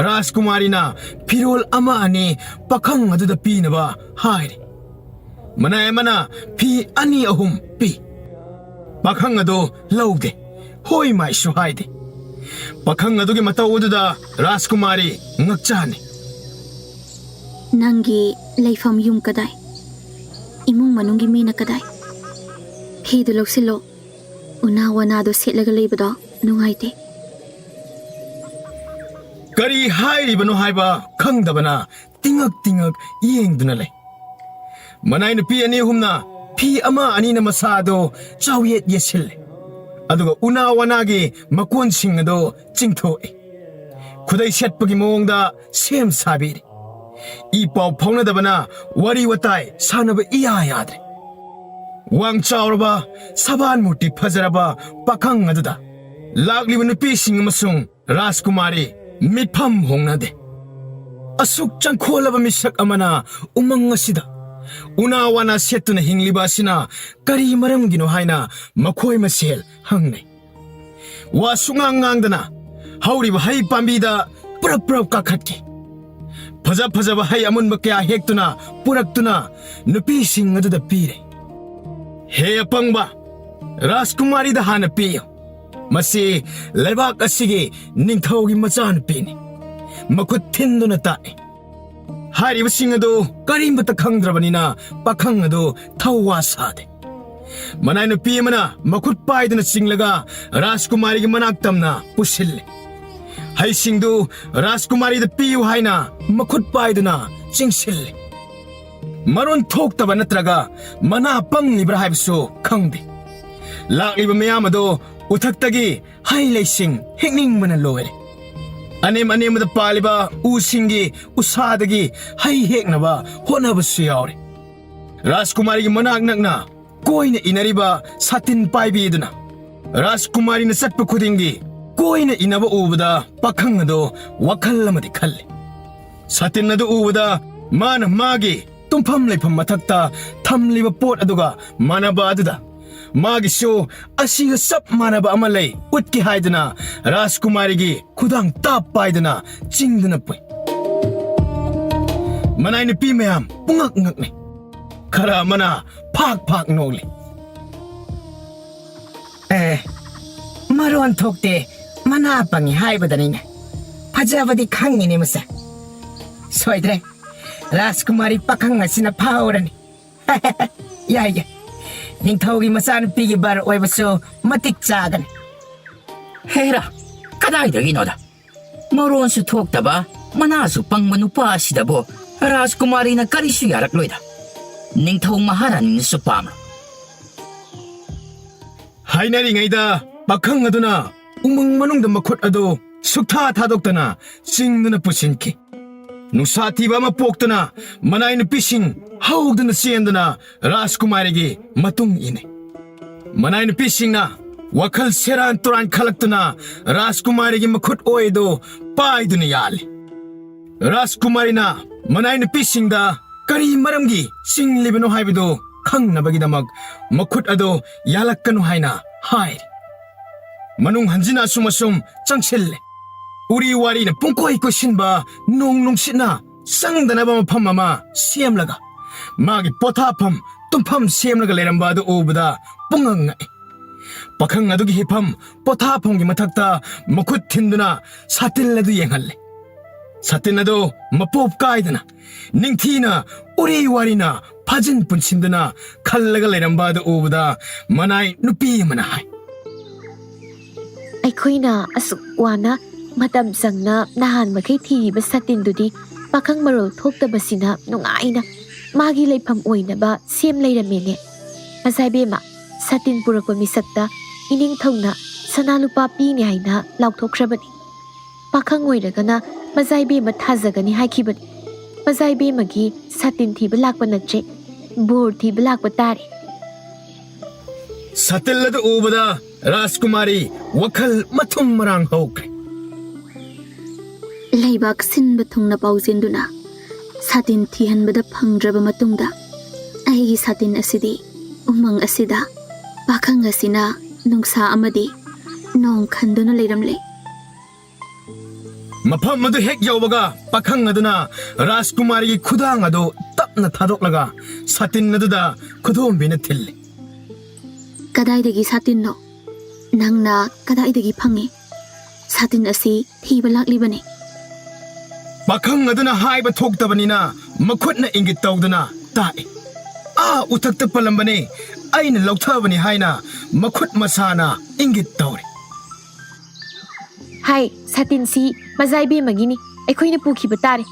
ꯔꯥꯖꯀꯨꯃꯥꯔꯤꯅ ꯐꯤꯔꯣꯜ ꯑꯃ ꯑꯅꯤ ꯄꯥꯈꯪ ꯑꯗꯨꯗ ꯄꯤꯅꯕ ꯍꯥꯏꯔꯤ꯫ ꯃꯅꯥꯏ ꯑꯃꯅ ꯐꯤ ꯑꯅꯤ ꯑꯍꯨꯝ ꯄꯤ꯫ ꯄꯥꯈꯪ ꯑꯗꯨ ꯂꯧꯗꯦ, ꯍꯣꯏ ꯃꯥꯏꯁꯨ ꯍꯥꯏꯗꯦ꯫ ꯄꯥꯈꯪ ꯑꯗꯨꯒꯤ ꯃꯇꯧ ꯑꯗꯨꯗ ꯔꯥꯖꯀꯨꯃꯥꯔꯤ ꯉꯛꯆꯥꯅꯤ꯫ "ꯅꯪꯒꯤ ꯂꯩꯐꯝ ꯌꯨꯝ ꯀꯗꯥꯏ? ꯏꯃꯨꯡ ꯃꯅꯨꯡꯒꯤ ꯃꯤꯅ ꯀꯗꯥꯏ? ꯐꯤꯗꯨ ꯂꯧꯁꯤꯜꯂꯣ꯫ ꯎꯅꯥ ꯋꯥꯅꯥꯗꯣ ꯁꯦꯠꯂꯒ ꯂꯩꯕꯗꯣ ꯅꯨꯡꯉꯥꯏꯇꯦ꯫" ꯀꯔꯤ ꯍꯥꯏꯔꯤꯕꯅꯣ ꯍꯥꯏꯕ ꯈꯪꯗꯕꯅ ꯇꯤꯉꯛ ꯇꯤꯉꯛ ꯌꯦꯡꯗꯨꯅ ꯂꯩ꯫ ꯃꯅꯥꯏ ꯅꯨꯄꯤ ꯑꯅꯤ ꯑꯍꯨꯝꯅ ꯐꯤ ꯑꯃ ꯑꯅꯤꯅ ꯃꯁꯥ ꯑꯗꯨ ꯆꯥꯎꯌꯦꯠ ꯌꯦꯠꯁꯤꯜꯂꯦ꯫ ꯑꯗꯨꯒ ꯎꯅꯥ ꯋꯥꯅꯥꯒꯤ ꯃꯀꯣꯟꯁꯤꯡ ꯑꯗꯨ ꯆꯤꯡꯊꯣꯛꯏ꯫ ꯈꯨꯗꯩ ꯁꯦꯠꯄꯒꯤ ꯃꯑꯣꯡꯗ ꯁꯦꯝ ꯁꯥꯕꯤꯔꯤ꯫ ꯏ ꯄꯥꯎ ꯐꯥꯎꯅꯗꯕꯅ ꯋꯥꯔꯤ ꯋꯥꯇꯥꯏ ꯁꯥꯟꯅꯕ ꯏꯌꯥ ꯌꯥꯗ꯭ꯔꯦ꯫ ꯋꯥꯡ ꯆꯥꯎꯔꯕ, ꯁꯕꯥꯟ ꯃꯨꯔꯇꯤ ꯐꯖꯔꯕ ꯄꯥꯈꯪ ꯑꯗꯨꯗ ꯂꯥꯛꯂꯤꯕ ꯅꯨꯄꯤꯁꯤꯡ ꯑꯃꯁꯨꯡ ꯔꯥꯖꯀꯨꯃꯥꯔꯤ ꯃꯤꯠꯐꯝ ꯍꯣꯡꯅꯗꯦ꯫ ꯑꯁꯨꯛ ꯆꯪꯈꯣꯜꯂꯕ ꯃꯤꯁꯛ ꯑꯃꯅ ꯎꯃꯪ ꯑꯁꯤꯗ ꯎꯅꯥ ꯋꯥꯅꯥ ꯁꯦꯠꯇꯨꯅ ꯍꯤꯡꯂꯤꯕ ꯑꯁꯤꯅ ꯀꯔꯤ ꯃꯔꯝꯒꯤꯅꯣ ꯍꯥꯏꯅ ꯃꯈꯣꯏ ꯃꯁꯦꯜ ꯍꯪꯅꯩ꯫ ꯋꯥ ꯁꯨꯉꯥꯡ ꯉꯥꯡꯗꯅ ꯍꯧꯔꯤꯕ ꯍꯩ ꯄꯥꯝꯕꯤꯗ ꯄꯨꯔꯞ ꯄꯨꯔꯞ ꯀꯥꯈꯠꯈꯤ꯫ ꯐꯖ ꯐꯖꯕ ꯍꯩ ꯑꯃꯨꯟꯕ ꯀꯌꯥ ꯍꯦꯛꯇꯨꯅ ꯄꯨꯔꯛꯇꯨꯅ ꯅꯨꯄꯤꯁꯤꯡ ꯑꯗꯨꯗ ꯄꯤꯔꯦ꯫ "ꯍꯦ ꯑꯄꯪꯕ, ꯔꯥꯖꯀꯨꯃꯥꯔꯤꯗ ꯍꯥꯟꯅ ꯄꯤꯌꯨ꯫ ꯃꯁꯤ ꯂꯩꯕꯥꯛ ꯑꯁꯤꯒꯤ ꯅꯤꯡꯊꯧꯒꯤ ꯃꯆꯥꯅꯨꯄꯤꯅꯤ꯫" ꯃꯈꯨꯠ ꯊꯤꯟꯗꯨꯅ ꯇꯥꯛꯏ꯫ ꯍꯥꯏꯔꯤꯕꯁꯤꯡ ꯑꯗꯨ ꯀꯔꯤꯃꯠꯇ ꯈꯪꯗ꯭ꯔꯕꯅꯤꯅ ꯄꯥꯈꯪ ꯑꯗꯨ ꯊꯧꯋꯥ ꯁꯥꯗꯦ꯫ ꯃꯅꯥꯏ ꯅꯨꯄꯤ ꯑꯃꯅ ꯃꯈꯨꯠ ꯄꯥꯏꯗꯨꯅ ꯆꯤꯡꯂꯒ ꯔꯥꯖꯀꯨꯃꯥꯔꯤꯒꯤ ꯃꯅꯥꯛ ꯇꯝꯅ ꯄꯨꯁꯤꯜꯂꯤ꯫ ꯍꯩꯁꯤꯡꯗꯨ ꯔꯥꯖꯀꯨꯃꯥꯔꯤꯗ ꯄꯤꯌꯨ ꯍꯥꯏꯅ ꯃꯈꯨꯠ ꯄꯥꯏꯗꯨꯅ ꯆꯤꯡꯁꯤꯜꯂꯤ꯫ ꯃꯔꯣꯟ ꯊꯣꯛꯇꯕ ꯅꯠꯇ꯭ꯔꯒ ꯃꯅꯥ ꯄꯪꯂꯤꯕ꯭ꯔꯥ ꯍꯥꯏꯕꯁꯨ ꯈꯪꯗꯦ꯫ ꯂꯥꯛꯂꯤꯕ ꯃꯌꯥꯝ ꯑꯗꯣ ꯎꯊꯛꯇꯒꯤ ꯍꯩ ꯂꯩꯁꯤꯡ ꯍꯦꯛꯅꯤꯡꯕꯅ ꯂꯣꯏꯔꯦ꯫ ꯑꯅꯦꯝ ꯑꯅꯦꯝꯕꯗ ꯄꯥꯜꯂꯤꯕ ꯎꯁꯤꯡꯒꯤ ꯎꯁꯥꯗꯒꯤ ꯍꯩ ꯍꯦꯛꯅꯕ ꯍꯣꯠꯅꯕꯁꯨ ꯌꯥꯎꯔꯦ꯫ ꯔꯥꯖꯀꯨꯃꯥꯔꯤꯒꯤ ꯃꯅꯥꯛ ꯅꯛꯅ ꯀꯣꯏꯅ ꯏꯅꯔꯤꯕ ꯁꯥꯇꯤꯟ ꯄꯥꯏꯕꯤꯗꯨꯅ ꯔꯥꯖꯀꯨꯃꯥꯔꯤꯅ ꯆꯠꯄ ꯈꯨꯗꯤꯡꯒꯤ ꯀꯣꯏꯅ ꯏꯅꯕ ꯎꯕꯗ ꯄꯥꯈꯪ ꯑꯗꯣ ꯋꯥꯈꯜ ꯑꯃꯗꯤ ꯈꯜꯂꯤ꯫ ꯁꯥꯇꯤꯟ ꯑꯗꯨ ꯎꯕꯗ ꯃꯥꯅ ꯃꯥꯒꯤ ꯇꯨꯝꯐꯝ ꯂꯩꯐꯝ ꯃꯊꯛꯇ ꯊꯝꯂꯤꯕ ꯄꯣꯠ ꯑꯗꯨꯒ ꯃꯥꯟꯅꯕ ꯑꯗꯨꯗ ꯃꯥꯒꯤꯁꯨ ꯑꯁꯤꯒ ꯆꯞ ꯃꯥꯟꯅꯕ ꯑꯃ ꯂꯩ ꯎꯠꯀꯦ ꯍꯥꯏꯗꯨꯅ ꯔꯥꯖꯀꯨꯃꯥꯔꯤꯒꯤ ꯈꯨꯗꯥꯡ ꯇꯥꯞ ꯄꯥꯏꯗꯨꯅ ꯆꯤꯡꯗꯨꯅ ꯄꯨꯏ꯫ ꯃꯅꯥꯏ ꯅꯨꯄꯤ ꯃꯌꯥꯝ ꯄꯨꯡꯉꯛ ꯉꯛꯅꯩ꯫ ꯈꯔ ꯑꯃꯅ ꯐꯥꯛ ꯐꯥꯛ ꯅꯣꯛꯂꯤ꯫ ꯑꯦ, ꯃꯔꯣꯟ ꯊꯣꯛꯇꯦ, ꯃꯅꯥ ꯄꯪꯉꯤ ꯍꯥꯏꯕꯗꯅꯤꯅꯦ꯫ ꯐꯖꯕꯗꯤ ꯈꯪꯉꯤꯅꯦ ꯃꯁꯦ꯫ ꯁꯣꯏꯗ꯭ꯔꯦ, ꯔꯥꯖꯀꯨꯃꯥꯔꯤ ꯄꯥꯈꯪ ꯑꯁꯤꯅ ꯐꯥꯍꯧꯔꯅꯤ꯫ ꯌꯥꯏ, ꯌꯥꯏ꯫ ꯅꯤꯡꯊꯧꯒꯤ ꯃꯆꯥꯅꯨꯄꯤꯒꯤ ꯕꯔ ꯑꯣꯏꯕꯁꯨ ꯃꯇꯤꯛ ꯆꯥꯒꯅꯤ꯫ ꯍꯦꯔꯥ, ꯀꯗꯥꯏꯗꯒꯤꯅꯣꯗ? ꯃꯔꯣꯟꯁꯨ ꯊꯣꯛꯇꯕ, ꯃꯅꯥꯁꯨ ꯄꯪꯕ ꯅꯨꯄꯥ ꯑꯁꯤꯗꯕꯨ ꯔꯥꯖꯀꯨꯃꯥꯔꯤꯅ ꯀꯔꯤꯁꯨ ꯌꯥꯔꯛꯂꯣꯏꯗ꯫ ꯅꯤꯡꯊꯧ ꯃꯍꯥꯔꯥꯅꯤꯅꯁꯨ ꯄꯥꯝꯂꯣꯏ꯫ ꯍꯥꯏꯅꯔꯤꯉꯩꯗ ꯄꯥꯈꯪ ꯑꯗꯨꯅ ꯎꯃꯪ ꯃꯅꯨꯡꯗ ꯃꯈꯨꯠ ꯑꯗꯨ ꯁꯨꯛꯊꯥ ꯊꯥꯗꯣꯛꯇꯅ ꯆꯤꯡꯗꯨꯅ ꯄꯨꯁꯤꯟꯈꯤ꯫ ꯅꯨꯡꯁꯥ ꯊꯤꯕ ꯑꯃ ꯄꯣꯛꯇꯨꯅ ꯃꯅꯥꯏ ꯅꯨꯄꯤꯁꯤꯡ ꯍꯧꯗꯨꯅ ꯆꯦꯟꯗꯨꯅ ꯔꯥꯖꯀꯨꯃꯥꯔꯤꯒꯤ ꯃꯇꯨꯡ ꯏꯟꯅꯩ꯫ ꯃꯅꯥꯏ ꯅꯨꯄꯤꯁꯤꯡꯅ ꯋꯥꯈꯜ ꯁꯦꯔꯥꯟ ꯇꯨꯔꯥꯟ ꯈꯜꯂꯛꯇꯨꯅ ꯔꯥꯖꯀꯨꯃꯥꯔꯤꯒꯤ ꯃꯈꯨꯠ ꯑꯣꯏꯗꯨ ꯄꯥꯏꯗꯨꯅ ꯌꯥꯜꯂꯤ꯫ ꯔꯥꯖꯀꯨꯃꯥꯔꯤꯅ ꯃꯅꯥꯏ ꯅꯨꯄꯤꯁꯤꯡꯗ ꯀꯔꯤ ꯃꯔꯝꯒꯤ ꯆꯤꯡꯂꯤꯕꯅꯣ ꯍꯥꯏꯕꯗꯨ ꯈꯪꯅꯕꯒꯤꯗꯃꯛ ꯃꯈꯨꯠ ꯑꯗꯨ ꯌꯥꯜꯂꯛꯀꯅꯨ ꯍꯥꯏꯅ ꯍꯥꯏꯔꯤ꯫ ꯃꯅꯨꯡ ꯍꯟꯖꯤꯟꯅ ꯑꯁꯨꯝ ꯑꯁꯨꯝ ꯆꯪꯁꯤꯜꯂꯦ꯫ ꯎꯔꯤ ꯋꯥꯔꯤꯅ ꯄꯨꯡꯀꯣꯏ ꯀꯣꯏꯁꯤꯟꯕ ꯅꯣꯡ ꯅꯨꯡꯁꯤꯠꯅ ꯆꯪꯗꯅꯕ ꯃꯐꯝ ꯑꯃ ꯁꯦꯝꯂꯒ ꯃꯥꯒꯤ ꯄꯣꯊꯥꯐꯝ ꯇꯨꯝꯐꯝ ꯁꯦꯝꯂꯒ ꯂꯩꯔꯝꯕ ꯑꯗꯨ ꯎꯕꯗ ꯄꯨꯡꯉꯛ ꯉꯛꯏ꯫ ꯄꯥꯈꯪ ꯑꯗꯨꯒꯤ ꯍꯤꯞꯐꯝ ꯄꯣꯊꯥꯐꯝꯒꯤ ꯃꯊꯛꯇ ꯃꯈꯨꯠ ꯊꯤꯟꯗꯨꯅ ꯁꯥꯇꯤꯜ ꯑꯗꯨ ꯌꯦꯡꯍꯜꯂꯦ꯫ ꯁꯥꯇꯤꯟ ꯑꯗꯨ ꯃꯄꯣꯞ ꯀꯥꯏꯗꯅ, ꯅꯤꯡꯊꯤꯅ, ꯎꯔꯤ ꯋꯥꯔꯤꯅ ꯐꯥꯖꯤꯟ ꯄꯨꯟꯁꯤꯟꯗꯨꯅ ꯈꯜꯂꯒ ꯂꯩꯔꯝꯕ ꯑꯗꯨ ꯎꯕꯗ ꯃꯅꯥꯏ ꯅꯨꯄꯤ ꯑꯃꯅ ꯍꯥꯏ꯫ ꯑꯩꯈꯣꯏꯅ ꯑꯁꯨꯛ ꯋꯥꯅ ꯃꯇꯝ ꯆꯪꯅ ꯅꯍꯥꯟ ꯃꯈꯩ ꯊꯤꯔꯤꯕ ꯁꯥꯇꯤꯟꯗꯨꯗꯤ ꯄꯥꯈꯪ ꯃꯔꯣꯜ ꯊꯣꯛꯇꯕꯁꯤꯅ ꯅꯨꯡꯉꯥꯏꯅ ꯃꯥꯒꯤ ꯂꯩꯐꯝ ꯑꯣꯏꯅꯕ ꯁꯦꯝ ꯂꯩꯔꯝꯃꯦꯅꯦ꯫ ꯃꯖꯥꯏꯕꯦꯝꯃ, ꯁꯥꯇꯤꯟ ꯄꯨꯔꯛꯄ ꯃꯤꯁꯛꯇ ꯏꯅꯤꯡꯊꯧꯅ ꯁꯅꯥ ꯂꯨꯄꯥ ꯄꯤꯅꯤ ꯍꯥꯏꯅ ꯂꯥꯎꯊꯣꯛꯈ꯭ꯔꯕꯅꯤ꯫ ꯄꯥꯈꯪ ꯑꯣꯏꯔꯒꯅ ꯃꯖꯥꯏꯕꯦꯝꯃ ꯊꯥꯖꯒꯅꯤ ꯍꯥꯏꯈꯤꯕꯅꯤ꯫ ꯃꯖꯥꯏꯕꯦꯝꯃꯒꯤ ꯁꯥꯇꯤꯟ ꯊꯤꯕ ꯂꯥꯛꯄ ꯅꯠꯇ꯭ꯔꯦ, ꯕꯣꯔ ꯊꯤꯕ ꯂꯥꯛꯄ ꯇꯥꯔꯦ꯫ ꯁꯥꯇꯤꯟ ꯑꯗꯨ ꯎꯕꯗ ꯔꯥꯖꯀꯨꯃꯥꯔꯤ ꯋꯥꯈꯜ ꯃꯊꯨꯝ ꯃꯔꯥꯡ ꯍꯧꯈ꯭ꯔꯦ꯫ ꯂꯩꯕꯥꯛ ꯁꯤꯟꯕ ꯊꯨꯡꯅ ꯄꯥꯎꯖꯦꯟꯗꯨꯅ ꯁꯥꯇꯤꯟ ꯊꯤꯍꯟꯕꯗ ꯐꯪꯗ꯭ꯔꯕ ꯃꯇꯨꯡꯗ, ꯑꯩꯒꯤ ꯁꯥꯇꯤꯟ ꯑꯁꯤꯗꯤ ꯎꯃꯪ ꯑꯁꯤꯗ ꯄꯥꯈꯪ ꯑꯁꯤꯅ ꯅꯨꯡꯁꯥ ꯑꯃꯗꯤ ꯅꯣꯡ ꯈꯟꯗꯨꯅ ꯂꯩꯔꯝꯂꯦ꯫ ꯃꯐꯝ ꯑꯗꯨ ꯍꯦꯛ ꯌꯧꯕꯒ ꯄꯥꯈꯪ ꯑꯗꯨꯅ ꯔꯥꯖꯀꯨꯃꯥꯔꯤꯒꯤ ꯈꯨꯗꯥꯡ ꯑꯗꯨ ꯇꯞꯅ ꯊꯥꯗꯣꯛꯂꯒ ꯁꯥꯇꯤꯟ ꯑꯗꯨꯗ ꯈꯨꯗꯣꯝꯕꯤꯅ ꯊꯤꯜꯂꯤ꯫ "ꯀꯗꯥꯏꯗꯒꯤ ꯁꯥꯇꯤꯟꯅꯣ? ꯅꯪꯅ ꯀꯗꯥꯏꯗꯒꯤ ꯐꯪꯉꯤ? ꯁꯥꯇꯤꯟ ꯑꯁꯤ ꯊꯤꯕ ꯂꯥꯛꯂꯤꯕꯅꯤ꯫" ꯄꯥꯈꯪ ꯑꯗꯨꯅ ꯍꯥꯏꯕ ꯊꯣꯛꯇꯕꯅꯤꯅ ꯃꯈꯨꯠꯅ ꯏꯪꯒꯤꯠ ꯇꯧꯗꯨꯅ ꯇꯥꯛꯏ꯫ "ꯑꯥ ꯎꯊꯛꯇ ꯄꯜꯂꯝꯕꯅꯤ, ꯑꯩꯅ ꯂꯧꯊꯕꯅꯤ" ꯍꯥꯏꯅ ꯃꯈꯨꯠ ꯃꯁꯥꯅ ꯏꯪꯒꯤꯠ ꯇꯧꯔꯤ꯫ "ꯍꯥꯏ, ꯁꯥꯇꯤꯟꯁꯤ ꯃꯖꯥꯏꯕꯦꯝꯃꯒꯤꯅꯤ, ꯑꯩꯈꯣꯏꯅ ꯄꯨꯈꯤꯕ ꯇꯥꯔꯦ꯫"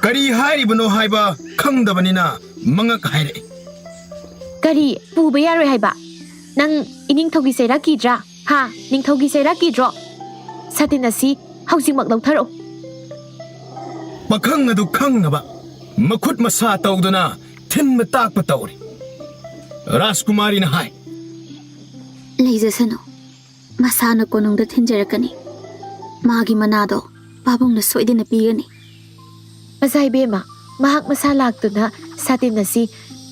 ꯀꯔꯤ ꯍꯥꯏꯔꯤꯕꯅꯣ ꯍꯥꯏꯕ ꯈꯪꯗꯕꯅꯤꯅ ꯃꯉꯛ ꯍꯥꯏꯔꯛꯏ꯫ "ꯀꯔꯤ ꯄꯨꯕ ꯌꯥꯔꯣꯏ ꯍꯥꯏꯕ? ꯅꯪ ꯏꯅꯤꯡꯊꯧꯒꯤ ꯆꯩꯔꯥꯛ ꯀꯤꯗ꯭ꯔꯥ? ꯍꯥ? ꯅꯤꯡꯊꯧꯒꯤ ꯆꯩꯔꯥꯛ ꯀꯤꯗ꯭ꯔꯣ? ꯁꯥꯇꯤꯟ ꯑꯁꯤ ꯍꯧꯖꯤꯛꯃꯛ ꯂꯧꯊꯔꯛꯎ꯫" ꯄꯥꯈꯪ ꯑꯗꯨ ꯈꯪꯅꯕ ꯃꯈꯨꯠ ꯃꯁꯥ ꯇꯧꯗꯨꯅ ꯊꯤꯟꯕ ꯇꯥꯛꯄ ꯇꯧꯔꯤ꯫ ꯔꯥꯖꯀꯨꯃꯥꯔꯤꯅ ꯍꯥꯏ꯫ "ꯂꯩꯖꯁꯅꯨ, ꯃꯁꯥꯅ ꯀꯣꯅꯨꯡꯗ ꯊꯤꯟꯖꯔꯛꯀꯅꯤ꯫ ꯃꯥꯒꯤ ꯃꯅꯥꯗꯣ ꯄꯥꯕꯨꯡꯅ ꯁꯣꯏꯗꯅ ꯄꯤꯒꯅꯤ꯫" ꯃꯖꯥꯏꯕꯦꯝꯃ, ꯃꯍꯥꯛ ꯃꯁꯥ ꯂꯥꯛꯇꯨꯅ ꯁꯥꯇꯤꯟ ꯑꯁꯤ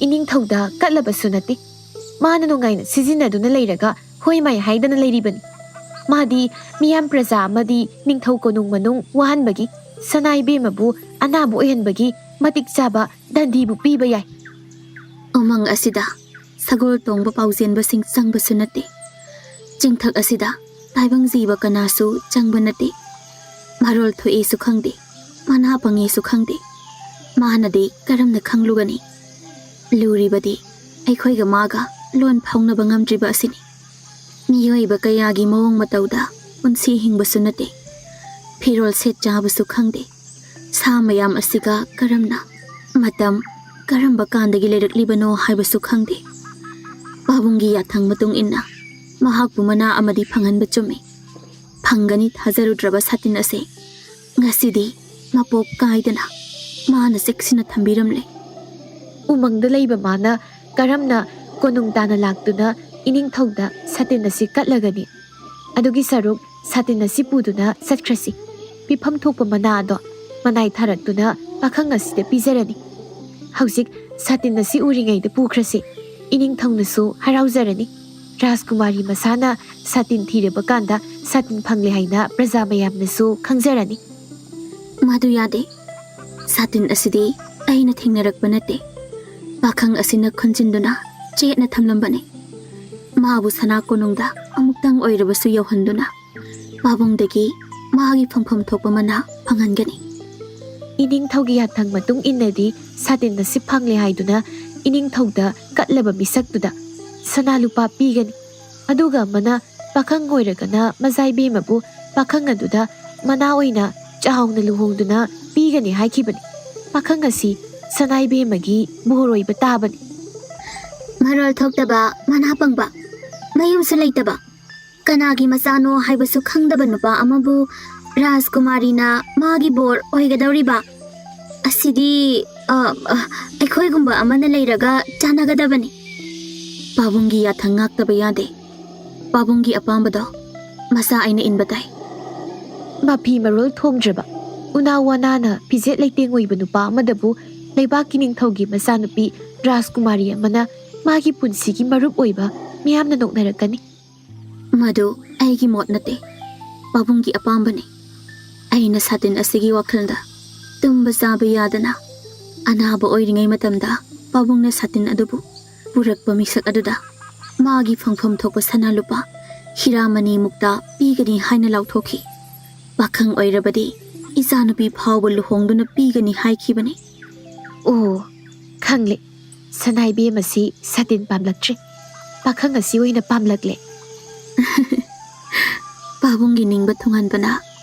ꯏꯅꯤꯡꯊꯧꯗ ꯀꯠꯂꯕꯁꯨ ꯅꯠꯇꯦ꯫ ꯃꯥꯅ ꯅꯨꯡꯉꯥꯏꯅ ꯁꯤꯖꯤꯟꯅꯗꯨꯅ ꯂꯩꯔꯒ ꯍꯣꯏ ꯃꯥꯏ ꯍꯥꯏꯗꯅ ꯂꯩꯔꯤꯕꯅꯤ꯫ ꯃꯥꯗꯤ ꯃꯤꯌꯥꯝ ꯄ꯭ꯔꯖꯥ ꯑꯃꯗꯤ ꯅꯤꯡꯊꯧ ꯀꯣꯅꯨꯡ ꯃꯅꯨꯡ ꯋꯥꯍꯟꯕꯒꯤ, ꯁꯅꯥ ꯏꯕꯦꯝꯃꯕꯨ ꯑꯅꯥꯕ ꯑꯣꯏꯍꯟꯕꯒꯤ ꯃꯇꯤꯛ ꯆꯥꯕ ꯗꯟꯗꯤꯕꯨ ꯄꯤꯕ ꯌꯥꯏ꯫ ꯎꯃꯪ ꯑꯁꯤꯗ ꯁꯒꯣꯜ ꯇꯣꯡꯕ ꯄꯥꯎꯖꯦꯟꯕꯁꯤꯡ ꯆꯪꯕꯁꯨ ꯅꯠꯇꯦ꯫ ꯆꯤꯡꯊꯛ ꯑꯁꯤꯗ ꯇꯥꯏꯕꯪ ꯖꯤꯕ ꯀꯅꯥꯁꯨ ꯆꯪꯕ ꯅꯠꯇꯦ꯫ ꯃꯔꯣꯜ ꯊꯣꯛꯏꯁꯨ ꯈꯪꯗꯦ, ꯃꯅꯥ ꯄꯪꯉꯤꯁꯨ ꯈꯪꯗꯦ꯫ ꯃꯥꯅꯗꯤ ꯀꯔꯝꯅ ꯈꯪꯂꯨꯒꯅꯤ? ꯂꯨꯔꯤꯕꯗꯤ ꯑꯩꯈꯣꯏꯒ ꯃꯥꯒ ꯂꯣꯟ ꯐꯥꯎꯅꯕ ꯉꯝꯗ꯭ꯔꯤꯕ ꯑꯁꯤꯅꯤ꯫ ꯃꯤꯑꯣꯏꯕ ꯀꯌꯥꯒꯤ ꯃꯑꯣꯡ ꯃꯇꯧꯗ ꯄꯨꯟꯁꯤ ꯍꯤꯡꯕꯁꯨ ꯅꯠꯇꯦ꯫ ꯐꯤꯔꯣꯜ ꯁꯦꯠ ꯆꯥꯕꯁꯨ ꯈꯪꯗꯦ꯫ ꯁꯥ ꯃꯌꯥꯝ ꯑꯁꯤꯒ ꯀꯔꯝꯅ ꯃꯇꯝ ꯀꯔꯝꯕ ꯀꯥꯟꯗꯒꯤ ꯂꯩꯔꯛꯂꯤꯕꯅꯣ ꯍꯥꯏꯕꯁꯨ ꯈꯪꯗꯦ꯫ ꯄꯥꯕꯨꯡꯒꯤ ꯌꯥꯊꯪ ꯃꯇꯨꯡ ꯏꯟꯅ ꯃꯍꯥꯛꯄꯨ ꯃꯅꯥ ꯑꯃꯗꯤ ꯐꯪꯍꯟꯕ ꯆꯨꯝꯃꯤ꯫ ꯐꯪꯒꯅꯤ ꯊꯥꯖꯔꯨꯗ꯭ꯔꯕ ꯁꯥꯇꯤꯟ ꯑꯁꯦ ꯉꯁꯤꯗꯤ ꯃꯄꯣꯞ ꯀꯥꯏꯗꯅ ꯃꯥꯅ ꯆꯦꯛꯁꯤꯟꯅ ꯊꯝꯕꯤꯔꯝꯂꯦ꯫ ꯎꯃꯪꯗ ꯂꯩꯕ ꯃꯥꯅ ꯀꯔꯝꯅ ꯀꯣꯅꯨꯡ ꯇꯥꯅ ꯂꯥꯛꯇꯨꯅ ꯏꯅꯤꯡꯊꯧꯗ ꯁꯥꯇꯤꯟ ꯑꯁꯤ ꯀꯠꯂꯒꯅꯤ? ꯑꯗꯨꯒꯤ ꯁꯔꯨꯛ ꯁꯥꯇꯤꯟ ꯑꯁꯤ ꯄꯨꯗꯨꯅ ꯆꯠꯈ꯭ꯔꯁꯤ꯫ ꯄꯤꯐꯝ ꯊꯣꯛꯄ ꯃꯅꯥ ꯑꯗꯣ ꯃꯅꯥꯏ ꯊꯥꯔꯛꯇꯨꯅ ꯄꯥꯈꯪ ꯑꯁꯤꯗ ꯄꯤꯖꯔꯅꯤ꯫ ꯍꯧꯖꯤꯛ ꯁꯥꯇꯤꯟ ꯑꯁꯤ ꯎꯔꯤꯉꯩꯗ ꯄꯨꯈ꯭ꯔꯁꯤ꯫ ꯏꯅꯤꯡꯊꯧꯅꯁꯨ ꯍꯔꯥꯎꯖꯔꯅꯤ꯫ ꯔꯥꯖꯀꯨꯃꯥꯔꯤ ꯃꯁꯥꯅ ꯁꯥꯇꯤꯟ ꯊꯤꯔꯕ ꯀꯥꯟꯗ ꯁꯥꯇꯤꯟ ꯐꯪꯂꯦ ꯍꯥꯏꯅ ꯄ꯭ꯔꯖꯥ ꯃꯌꯥꯝꯅꯁꯨ ꯈꯪꯖꯔꯅꯤ꯫ ꯃꯗꯨ ꯌꯥꯗꯦ꯫ ꯁꯥꯇꯤꯟ ꯑꯁꯤꯗꯤ ꯑꯩꯅ ꯊꯦꯡꯅꯔꯛꯄ ꯅꯠꯇꯦ꯫ ꯄꯥꯈꯪ ꯑꯁꯤꯅ ꯈꯨꯟꯖꯤꯟꯗꯨꯅ ꯆꯦꯠꯅ ꯊꯝꯂꯝꯕꯅꯤ꯫ ꯃꯥꯕꯨ ꯁꯅꯥ ꯀꯣꯅꯨꯡꯗ ꯑꯃꯨꯛꯇꯪ ꯑꯣꯏꯔꯕꯁꯨ ꯌꯧꯍꯟꯗꯨꯅ ꯄꯥꯕꯨꯡꯗꯒꯤ ꯃꯥꯒꯤ ꯐꯪꯐꯝ ꯊꯣꯛꯄ ꯃꯅꯥ ꯐꯪꯍꯟꯒꯅꯤ꯫ ꯏꯅꯤꯡꯊꯧꯒꯤ ꯌꯥꯊꯪ ꯃꯇꯨꯡ ꯏꯟꯅꯗꯤ ꯁꯥꯇꯤꯟ ꯑꯁꯤ ꯐꯪꯂꯦ ꯍꯥꯏꯗꯨꯅ ꯏꯅꯤꯡꯊꯧꯗ ꯀꯠꯂꯕ ꯃꯤꯁꯛꯇꯨꯗ ꯁꯅꯥ ꯂꯨꯄꯥ ꯄꯤꯒꯅꯤ꯫ ꯑꯗꯨꯒ ꯑꯃꯅ ꯄꯥꯈꯪ ꯑꯣꯏꯔꯒꯅ ꯃꯖꯥꯏꯕꯦꯝꯃꯕꯨ ꯄꯥꯈꯪ ꯑꯗꯨꯗ ꯃꯅꯥ ꯑꯣꯏꯅ ꯆꯥꯎꯅ ꯂꯨꯍꯣꯡꯗꯨꯅ ꯄꯤꯒꯅꯤ ꯍꯥꯏꯈꯤꯕꯅꯤ꯫ ꯄꯥꯈꯪ ꯑꯁꯤ ꯁꯅꯥꯏꯕꯦꯝꯃꯒꯤ ꯕꯣꯔ ꯑꯣꯏꯕ ꯇꯥꯕꯅꯤ꯫ ꯃꯔꯣꯜ ꯊꯣꯛꯇꯕ, ꯃꯅꯥ ꯄꯪꯕ, ꯃꯌꯨꯝꯁꯨ ꯂꯩꯇꯕ, ꯀꯅꯥꯒꯤ ꯃꯆꯥꯅꯣ ꯍꯥꯏꯕꯁꯨ ꯈꯪꯗꯕ ꯅꯨꯄꯥ ꯑꯃꯕꯨ ꯔꯥꯖꯀꯨꯃꯥꯔꯤꯅ ꯃꯥꯒꯤ ꯕꯣꯔ ꯑꯣꯏꯒꯗꯧꯔꯤꯕ? ꯑꯁꯤꯗꯤ, ꯑ, ꯑ, ꯑꯩꯈꯣꯏꯒꯨꯝꯕ ꯑꯃꯅ ꯂꯩꯔꯒ ꯆꯥꯟꯅꯒꯗꯕꯅꯤ꯫ ꯄꯥꯕꯨꯡꯒꯤ ꯌꯥꯊꯪ ꯉꯥꯛꯇꯕ ꯌꯥꯗꯦ꯫ ꯄꯥꯕꯨꯡꯒꯤ ꯑꯄꯥꯝꯕꯗꯣ ꯃꯆꯥ ꯑꯩꯅ ꯏꯟꯕ ꯇꯥꯏ꯫ ꯃꯐꯤ ꯃꯔꯣꯜ ꯊꯣꯡꯗ꯭ꯔꯕ, ꯎꯅꯥ ꯋꯥꯅꯥꯅ ꯐꯤꯖꯦꯠ ꯂꯩꯇꯦꯡ ꯑꯣꯏꯕ ꯅꯨꯄꯥ ꯑꯃꯗꯕꯨ ꯂꯩꯕꯥꯛꯀꯤ ꯅꯤꯡꯊꯧꯒꯤ ꯃꯆꯥꯅꯨꯄꯤ ꯔꯥꯖꯀꯨꯃꯥꯔꯤ ꯑꯃꯅ ꯃꯥꯒꯤ ꯄꯨꯟꯁꯤꯒꯤ ꯃꯔꯨꯞ ꯑꯣꯏꯕ ꯃꯤꯌꯥꯝꯅ ꯅꯣꯛꯅꯔꯛꯀꯅꯤ꯫ ꯃꯗꯨ ꯑꯩꯒꯤ ꯃꯣꯠ ꯅꯠꯇꯦ, ꯄꯥꯕꯨꯡꯒꯤ ꯑꯄꯥꯝꯕꯅꯤ꯫ ꯑꯩꯅ ꯁꯥꯇꯤꯟ ꯑꯁꯤꯒꯤ ꯋꯥꯈꯜꯗ ꯇꯨꯝꯕ ꯆꯥꯕ ꯌꯥꯗꯅ ꯑꯅꯥꯕ ꯑꯣꯏꯔꯤꯉꯩ ꯃꯇꯝꯗ ꯄꯥꯕꯨꯡꯅ ꯁꯥꯇꯤꯟ ꯑꯗꯨꯕꯨ ꯄꯨꯔꯛꯄ ꯃꯤꯁꯛ ꯑꯗꯨꯗ ꯃꯥꯒꯤ ꯐꯪꯐꯝ ꯊꯣꯛꯄ ꯁꯅꯥ ꯂꯨꯄꯥ ꯍꯤꯔꯥꯃꯅꯤ ꯃꯨꯛꯇ ꯄꯤꯒꯅꯤ ꯍꯥꯏꯅ ꯂꯥꯎꯊꯣꯛꯈꯤ꯫ ꯄꯥꯈꯪ ꯑꯣꯏꯔꯕꯗꯤ ꯏꯆꯥꯅꯨꯄꯤ ꯐꯥꯎꯕ ꯂꯨꯍꯣꯡꯗꯨꯅ ꯄꯤꯒꯅꯤ ꯍꯥꯏꯈꯤꯕꯅꯤ꯫ ꯑꯣ, ꯈꯪꯂꯦ꯫ ꯁꯅꯥꯏꯕꯦꯝ ꯑꯁꯤ ꯁꯥꯇꯤꯟ ꯄꯥꯝꯂꯛꯇ꯭ꯔꯦ꯫ ꯄꯥꯈꯪ ꯑꯁꯤ ꯑꯣꯏꯅ ꯄꯥꯝꯂꯛꯂꯦ꯫ ꯄꯥꯕꯨꯡꯒꯤ ꯅꯤꯡꯕ ꯊꯨꯡꯍꯟꯕꯅ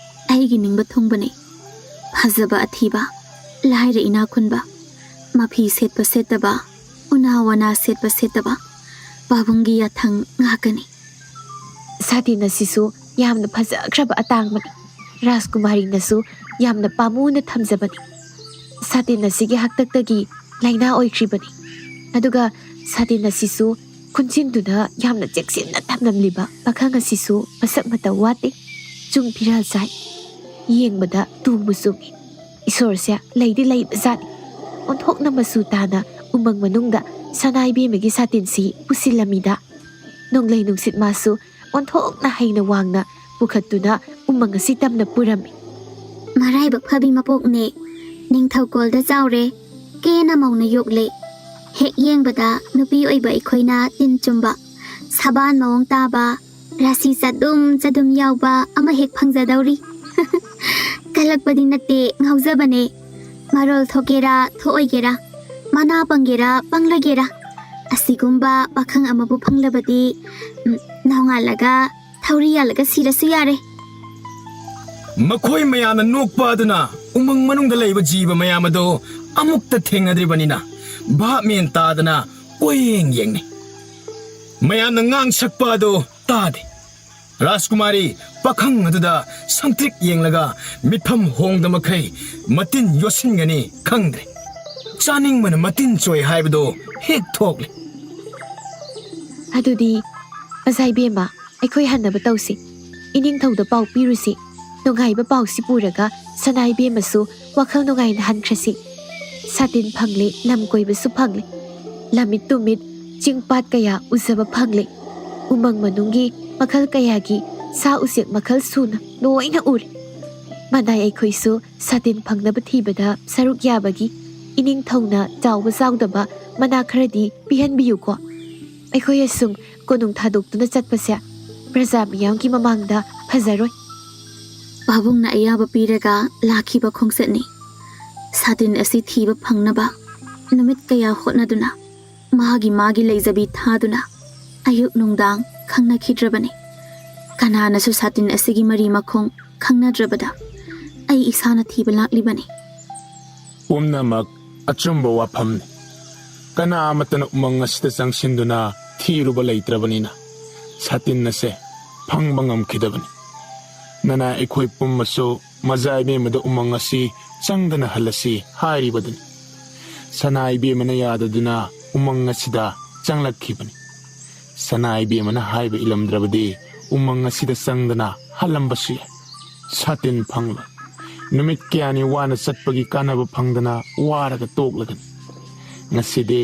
ꯑꯩꯒꯤ ꯅꯤꯡꯕ ꯊꯨꯡꯕꯅꯤ꯫ ꯐꯖꯕ ꯑꯊꯤꯕ, ꯂꯥꯏꯔ ꯏꯅꯥꯛ ꯈꯨꯟꯕ, ꯃꯐꯤ ꯁꯦꯠꯄ ꯁꯦꯠꯇꯕ, ꯎꯅꯥ ꯋꯥꯅꯥ ꯁꯦꯠꯄ ꯁꯦꯠꯇꯕ, ꯄꯥꯕꯨꯡꯒꯤ ꯌꯥꯊꯪ ꯉꯥꯛꯀꯅꯤ꯫ ꯁꯥꯇꯤꯟ ꯑꯁꯤꯁꯨ ꯌꯥꯝꯅ ꯐꯖꯈ꯭ꯔꯕ ꯑꯇꯥꯡꯕꯅꯤ꯫ ꯔꯥꯖꯀꯨꯃꯥꯔꯤꯅꯁꯨ ꯌꯥꯝꯅ ꯄꯥꯝꯃꯨꯅ ꯊꯝꯖꯕꯅꯤ꯫ ꯁꯥꯇꯤꯟ ꯑꯁꯤꯒꯤ ꯍꯥꯛꯇꯛꯇꯒꯤ ꯂꯥꯏꯅꯥ ꯑꯣꯏꯈ꯭ꯔꯤꯕꯅꯤ꯫ ꯑꯗꯨꯒ ꯁꯥꯇꯤꯟ ꯑꯁꯤꯁꯨ ꯈꯨꯟꯁꯤꯟꯗꯨꯅ ꯌꯥꯝꯅ ꯆꯦꯛꯁꯤꯟꯅ ꯊꯝꯂꯝꯂꯤꯕ ꯄꯥꯈꯪ ꯑꯁꯤꯁꯨ ꯃꯁꯛ ꯃꯇꯧ ꯋꯥꯠꯇꯦ꯫ ꯆꯨꯡ ꯐꯤꯔꯥꯜ ꯆꯥꯏ꯫ ꯌꯦꯡꯕꯗ ꯇꯣꯡꯕꯨ ꯆꯣꯡꯏ꯫ ꯏꯁꯣꯔꯁꯦ ꯂꯩꯗꯤ ꯂꯩꯕꯖꯥꯠꯅꯤ꯫ ꯑꯣꯟꯊꯣꯛꯅ ꯃꯆꯨ ꯇꯥꯅ ꯎꯃꯪ ꯃꯅꯨꯡꯗ ꯁꯅꯥ ꯏꯕꯦꯝꯃꯒꯤ ꯁꯥꯇꯤꯟꯁꯤ ꯄꯨꯁꯤꯜꯂꯝꯃꯤꯗ꯫ ꯅꯣꯡꯂꯩ ꯅꯨꯡꯁꯤꯠ ꯃꯥꯁꯨ ꯑꯣꯟꯊꯣꯛꯅ ꯍꯩꯅ ꯋꯥꯡꯅ ꯄꯨꯈꯠꯇꯨꯅ ꯎꯃꯪ ꯑꯁꯤ ꯇꯝꯅ ꯄꯨꯔꯝꯃꯤ꯫ ꯃꯔꯥꯏꯕꯛ ꯐꯕꯤ ꯃꯄꯣꯛꯅꯦ꯫ ꯅꯤꯡꯊꯧꯀꯣꯜꯗ ꯆꯥꯎꯔꯦ꯫ ꯀꯦꯅ ꯃꯧꯅ ꯌꯣꯛꯂꯦ꯫ ꯍꯦꯛ ꯌꯦꯡꯕꯗ ꯅꯨꯄꯤ ꯑꯣꯏꯕ ꯑꯩꯈꯣꯏꯅ ꯇꯤꯟ ꯆꯨꯝꯕ, ꯁꯕꯥꯟ ꯃꯑꯣꯡ ꯇꯥꯕ, ꯔꯥꯁꯤ ꯆꯗꯨꯝ ꯆꯗꯨꯝ ꯌꯥꯎꯕ ꯑꯃ ꯍꯦꯛ ꯐꯪꯖꯗꯧꯔꯤ꯫ ꯀꯜꯂꯛꯄꯗꯤ ꯅꯠꯇꯦ, ꯉꯥꯎꯖꯕꯅꯦ꯫ ꯃꯔꯣꯜ ꯊꯣꯛꯀꯦꯔꯥ ꯊꯣꯛꯑꯣꯏꯒꯦꯔꯥ, ꯃꯅꯥ ꯄꯪꯒꯦꯔꯥ ꯄꯪꯂꯒꯦꯔꯥ, ꯑꯁꯤꯒꯨꯝꯕ ꯄꯥꯈꯪ ꯑꯃꯕꯨ ꯐꯪꯂꯕꯗꯤ, ꯎꯝ, ꯅꯣꯡꯉꯥꯜꯂꯒ ꯊꯧꯔꯤ ꯌꯥꯜꯂꯒ ꯁꯤꯔꯁꯨ ꯌꯥꯔꯦ꯫ ꯃꯈꯣꯏ ꯃꯌꯥꯝꯅ ꯅꯣꯛꯄ ꯑꯗꯨꯅ ꯎꯃꯪ ꯃꯅꯨꯡꯗ ꯂꯩꯕ ꯖꯤꯕ ꯃꯌꯥꯝ ꯑꯗꯨ ꯑꯃꯨꯛꯇ ꯊꯦꯡꯅꯗ꯭ꯔꯤꯕꯅꯤꯅ ꯚꯥꯞ ꯃꯦꯟ ꯇꯥꯗꯅ ꯀꯣꯏꯌꯦꯡ ꯌꯦꯡꯅꯩ꯫ ꯃꯌꯥꯝꯅ ꯉꯥꯡ ꯁꯛꯄ ꯑꯗꯨ ꯇꯥꯗꯦ꯫ ꯔꯥꯖꯀꯨꯃꯥꯔꯤ ꯄꯥꯈꯪ ꯑꯗꯨꯗ ꯁꯪꯇ꯭ꯔꯤꯛ ꯌꯦꯡꯂꯒ ꯃꯤꯠꯐꯝ ꯍꯣꯡꯗ ꯃꯈꯩ ꯃꯇꯤꯟ ꯌꯣꯠꯁꯤꯟꯒꯅꯤ ꯈꯪꯗ꯭ꯔꯦ꯫ ꯆꯥꯅꯤꯡꯕꯅ ꯃꯇꯤꯟ ꯆꯣꯏ ꯍꯥꯏꯕꯗꯨ ꯍꯦꯛ ꯊꯣꯛꯂꯦ꯫ ꯑꯗꯨꯗꯤ ꯃꯖꯥ ꯏꯕꯦꯝꯃ, ꯑꯩꯈꯣꯏ ꯍꯟꯅꯕ ꯇꯧꯁꯤ꯫ ꯏꯅꯤꯡꯊꯧꯗ ꯄꯥꯎ ꯄꯤꯔꯨꯁꯤ꯫ ꯅꯨꯡꯉꯥꯏꯕ ꯄꯥꯎꯁꯤ ꯄꯨꯔꯒ ꯁꯅꯥ ꯏꯕꯦꯝꯃꯁꯨ ꯋꯥꯈꯜ ꯅꯨꯡꯉꯥꯏꯅ ꯍꯟꯈ꯭ꯔꯁꯤ꯫ ꯁꯥꯇꯤꯟ ꯐꯪꯂꯦ, ꯂꯝ ꯀꯣꯏꯕꯁꯨ ꯐꯪꯂꯦ꯫ ꯂꯝꯃꯤꯠ ꯇꯨꯃꯤꯠ ꯆꯤꯡ ꯄꯥꯠ ꯀꯌꯥ ꯎꯖꯕ ꯐꯪꯂꯦ꯫ ꯎꯃꯪ ꯃꯅꯨꯡꯒꯤ ꯃꯈꯜ ꯀꯌꯥꯒꯤ ꯁꯥ ꯎꯆꯦꯛ ꯃꯈꯜ ꯁꯨꯅ ꯂꯣꯏꯅ ꯎꯔꯦ꯫ ꯃꯅꯥꯏ ꯑꯩꯈꯣꯏꯁꯨ ꯁꯥꯇꯤꯟ ꯐꯪꯅꯕ ꯊꯤꯕꯗ ꯁꯔꯨꯛ ꯌꯥꯕꯒꯤ ꯏꯅꯤꯡꯊꯧꯅ ꯆꯥꯎꯕ ꯆꯥꯎꯗꯕ ꯃꯅꯥ ꯈꯔꯗꯤ ꯄꯤꯍꯟꯕꯤꯌꯨꯀꯣ꯫ ꯑꯩꯈꯣꯏ ꯑꯁꯨꯝ ꯀꯣꯅꯨꯡ ꯊꯥꯗꯣꯛꯇꯨꯅ ꯆꯠꯄꯁꯦ ꯄ꯭ꯔꯖꯥ ꯃꯤꯌꯥꯝꯒꯤ ꯃꯃꯥꯡꯗ ꯐꯖꯔꯣꯏ꯫ ꯄꯥꯕꯨꯡꯅ ꯑꯌꯥꯕ ꯄꯤꯔꯒ ꯂꯥꯛꯈꯤꯕ ꯈꯣꯡꯆꯠꯅꯤ꯫ ꯁꯥꯇꯤꯟ ꯑꯁꯤ ꯊꯤꯕ ꯐꯪꯅꯕ ꯅꯨꯃꯤꯠ ꯀꯌꯥ ꯍꯣꯠꯅꯗꯨꯅ, ꯃꯥꯒꯤ ꯃꯥꯒꯤ ꯂꯩꯖꯕꯤ ꯊꯥꯗꯨꯅ, ꯑꯌꯨꯛ ꯅꯨꯡꯗꯥꯡ ꯈꯪꯅꯈꯤꯗ꯭ꯔꯕꯅꯤ꯫ ꯀꯅꯥꯅꯁꯨ ꯁꯥꯇꯤꯟ ꯑꯁꯤꯒꯤ ꯃꯔꯤ ꯃꯈꯣꯡ ꯈꯪꯅꯗ꯭ꯔꯕꯗ, ꯑꯩ ꯏꯁꯥꯅ ꯊꯤꯕ ꯂꯥꯛꯂꯤꯕꯅꯤ꯫ ꯄꯨꯝꯅꯃꯛ ꯑꯆꯨꯝꯕ ꯋꯥꯐꯝꯅꯤ꯫ ꯀꯅꯥ ꯑꯃꯠꯇꯅ ꯎꯃꯪ ꯑꯁꯤꯗ ꯆꯪꯁꯤꯟꯗꯨꯅ ꯊꯤꯔꯨꯕ ꯂꯩꯇ꯭ꯔꯕꯅꯤꯅ, ꯁꯥꯇꯤꯟ ꯑꯁꯦ ꯐꯪꯕ ꯉꯝꯈꯤꯗꯕꯅꯤ꯫ ꯅꯅꯥꯏ ꯑꯩꯈꯣꯏ ꯄꯨꯝꯕꯁꯨ ꯃꯖꯥ ꯏꯕꯦꯝꯃꯗ ꯎꯃꯪ ꯑꯁꯤ ꯆꯪꯗꯅ ꯍꯜꯂꯁꯤ ꯍꯥꯏꯔꯤꯕꯗꯨꯅꯤ꯫ ꯁꯅꯥ ꯏꯕꯦꯝꯃꯅ ꯌꯥꯗꯗꯨꯅ ꯎꯃꯪ ꯑꯁꯤꯗ ꯆꯪꯂꯛꯈꯤꯕꯅꯤ꯫ ꯁꯅꯥ ꯏꯕꯦꯝꯃꯅ ꯍꯥꯏꯕ ꯏꯜꯂꯝꯗ꯭ꯔꯕꯗꯤ ꯎꯃꯪ ꯑꯁꯤꯗ ꯆꯪꯗꯅ ꯍꯜꯂꯝꯕꯁꯨ ꯌꯥꯏ꯫ ꯁꯥꯇꯤꯟ ꯐꯪꯂꯣꯏ꯫ ꯅꯨꯃꯤꯠ ꯀꯌꯥꯅꯤ ꯋꯥꯅ ꯆꯠꯄꯒꯤ ꯀꯥꯟꯅꯕ ꯐꯪꯗꯅ ꯋꯥꯔꯒ ꯇꯣꯛꯂꯒꯅꯤ꯫ ꯉꯁꯤꯗꯤ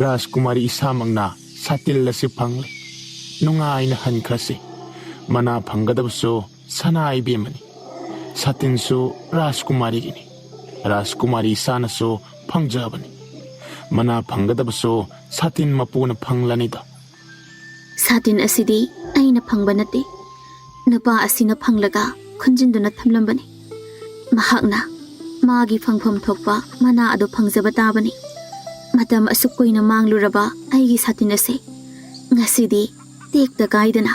ꯔꯥꯖꯀꯨꯃꯥꯔꯤ ꯏꯁꯥꯃꯛꯅ ꯁꯥꯇꯤꯜ ꯑꯁꯤ ꯐꯪꯂꯦ꯫ ꯅꯨꯡꯉꯥꯏꯅ ꯍꯟꯈ꯭ꯔꯁꯤ꯫ ꯃꯅꯥ ꯐꯪꯒꯗꯕꯁꯨ ꯁꯅꯥ ꯏꯕꯦꯝꯃꯅꯤ꯫ ꯁꯥꯇꯤꯟꯁꯨ ꯔꯥꯖꯀꯨꯃꯥꯔꯤꯒꯤꯅꯤ꯫ ꯔꯥꯖꯀꯨꯃꯥꯔꯤ ꯏꯁꯥꯅꯁꯨ ꯐꯪꯖꯕꯅꯤ꯫ ꯃꯅꯥ ꯐꯪꯒꯗꯕꯁꯨ ꯁꯥꯇꯤꯟ ꯃꯄꯨꯅ ꯐꯪꯂꯅꯤꯗꯣ꯫ ꯁꯥꯇꯤꯟ ꯑꯁꯤꯗꯤ ꯑꯩꯅ ꯐꯪꯕ ꯅꯠꯇꯦ꯫ ꯅꯨꯄꯥ ꯑꯁꯤꯅ ꯐꯪꯂꯒ ꯈꯨꯟꯖꯤꯟꯗꯨꯅ ꯊꯝꯂꯝꯕꯅꯤ꯫ ꯃꯍꯥꯛꯅ ꯃꯥꯒꯤ ꯐꯪꯐꯝ ꯊꯣꯛꯄ ꯃꯅꯥ ꯑꯗꯨ ꯐꯪꯖꯕ ꯇꯥꯕꯅꯤ꯫ ꯃꯇꯝ ꯑꯁꯨꯛ ꯀꯨꯏꯅ ꯃꯥꯡꯂꯨꯔꯕ ꯑꯩꯒꯤ ꯁꯥꯇꯤꯟ ꯑꯁꯤ ꯉꯁꯤꯗꯤ ꯇꯦꯛꯇ ꯀꯥꯏꯗꯅ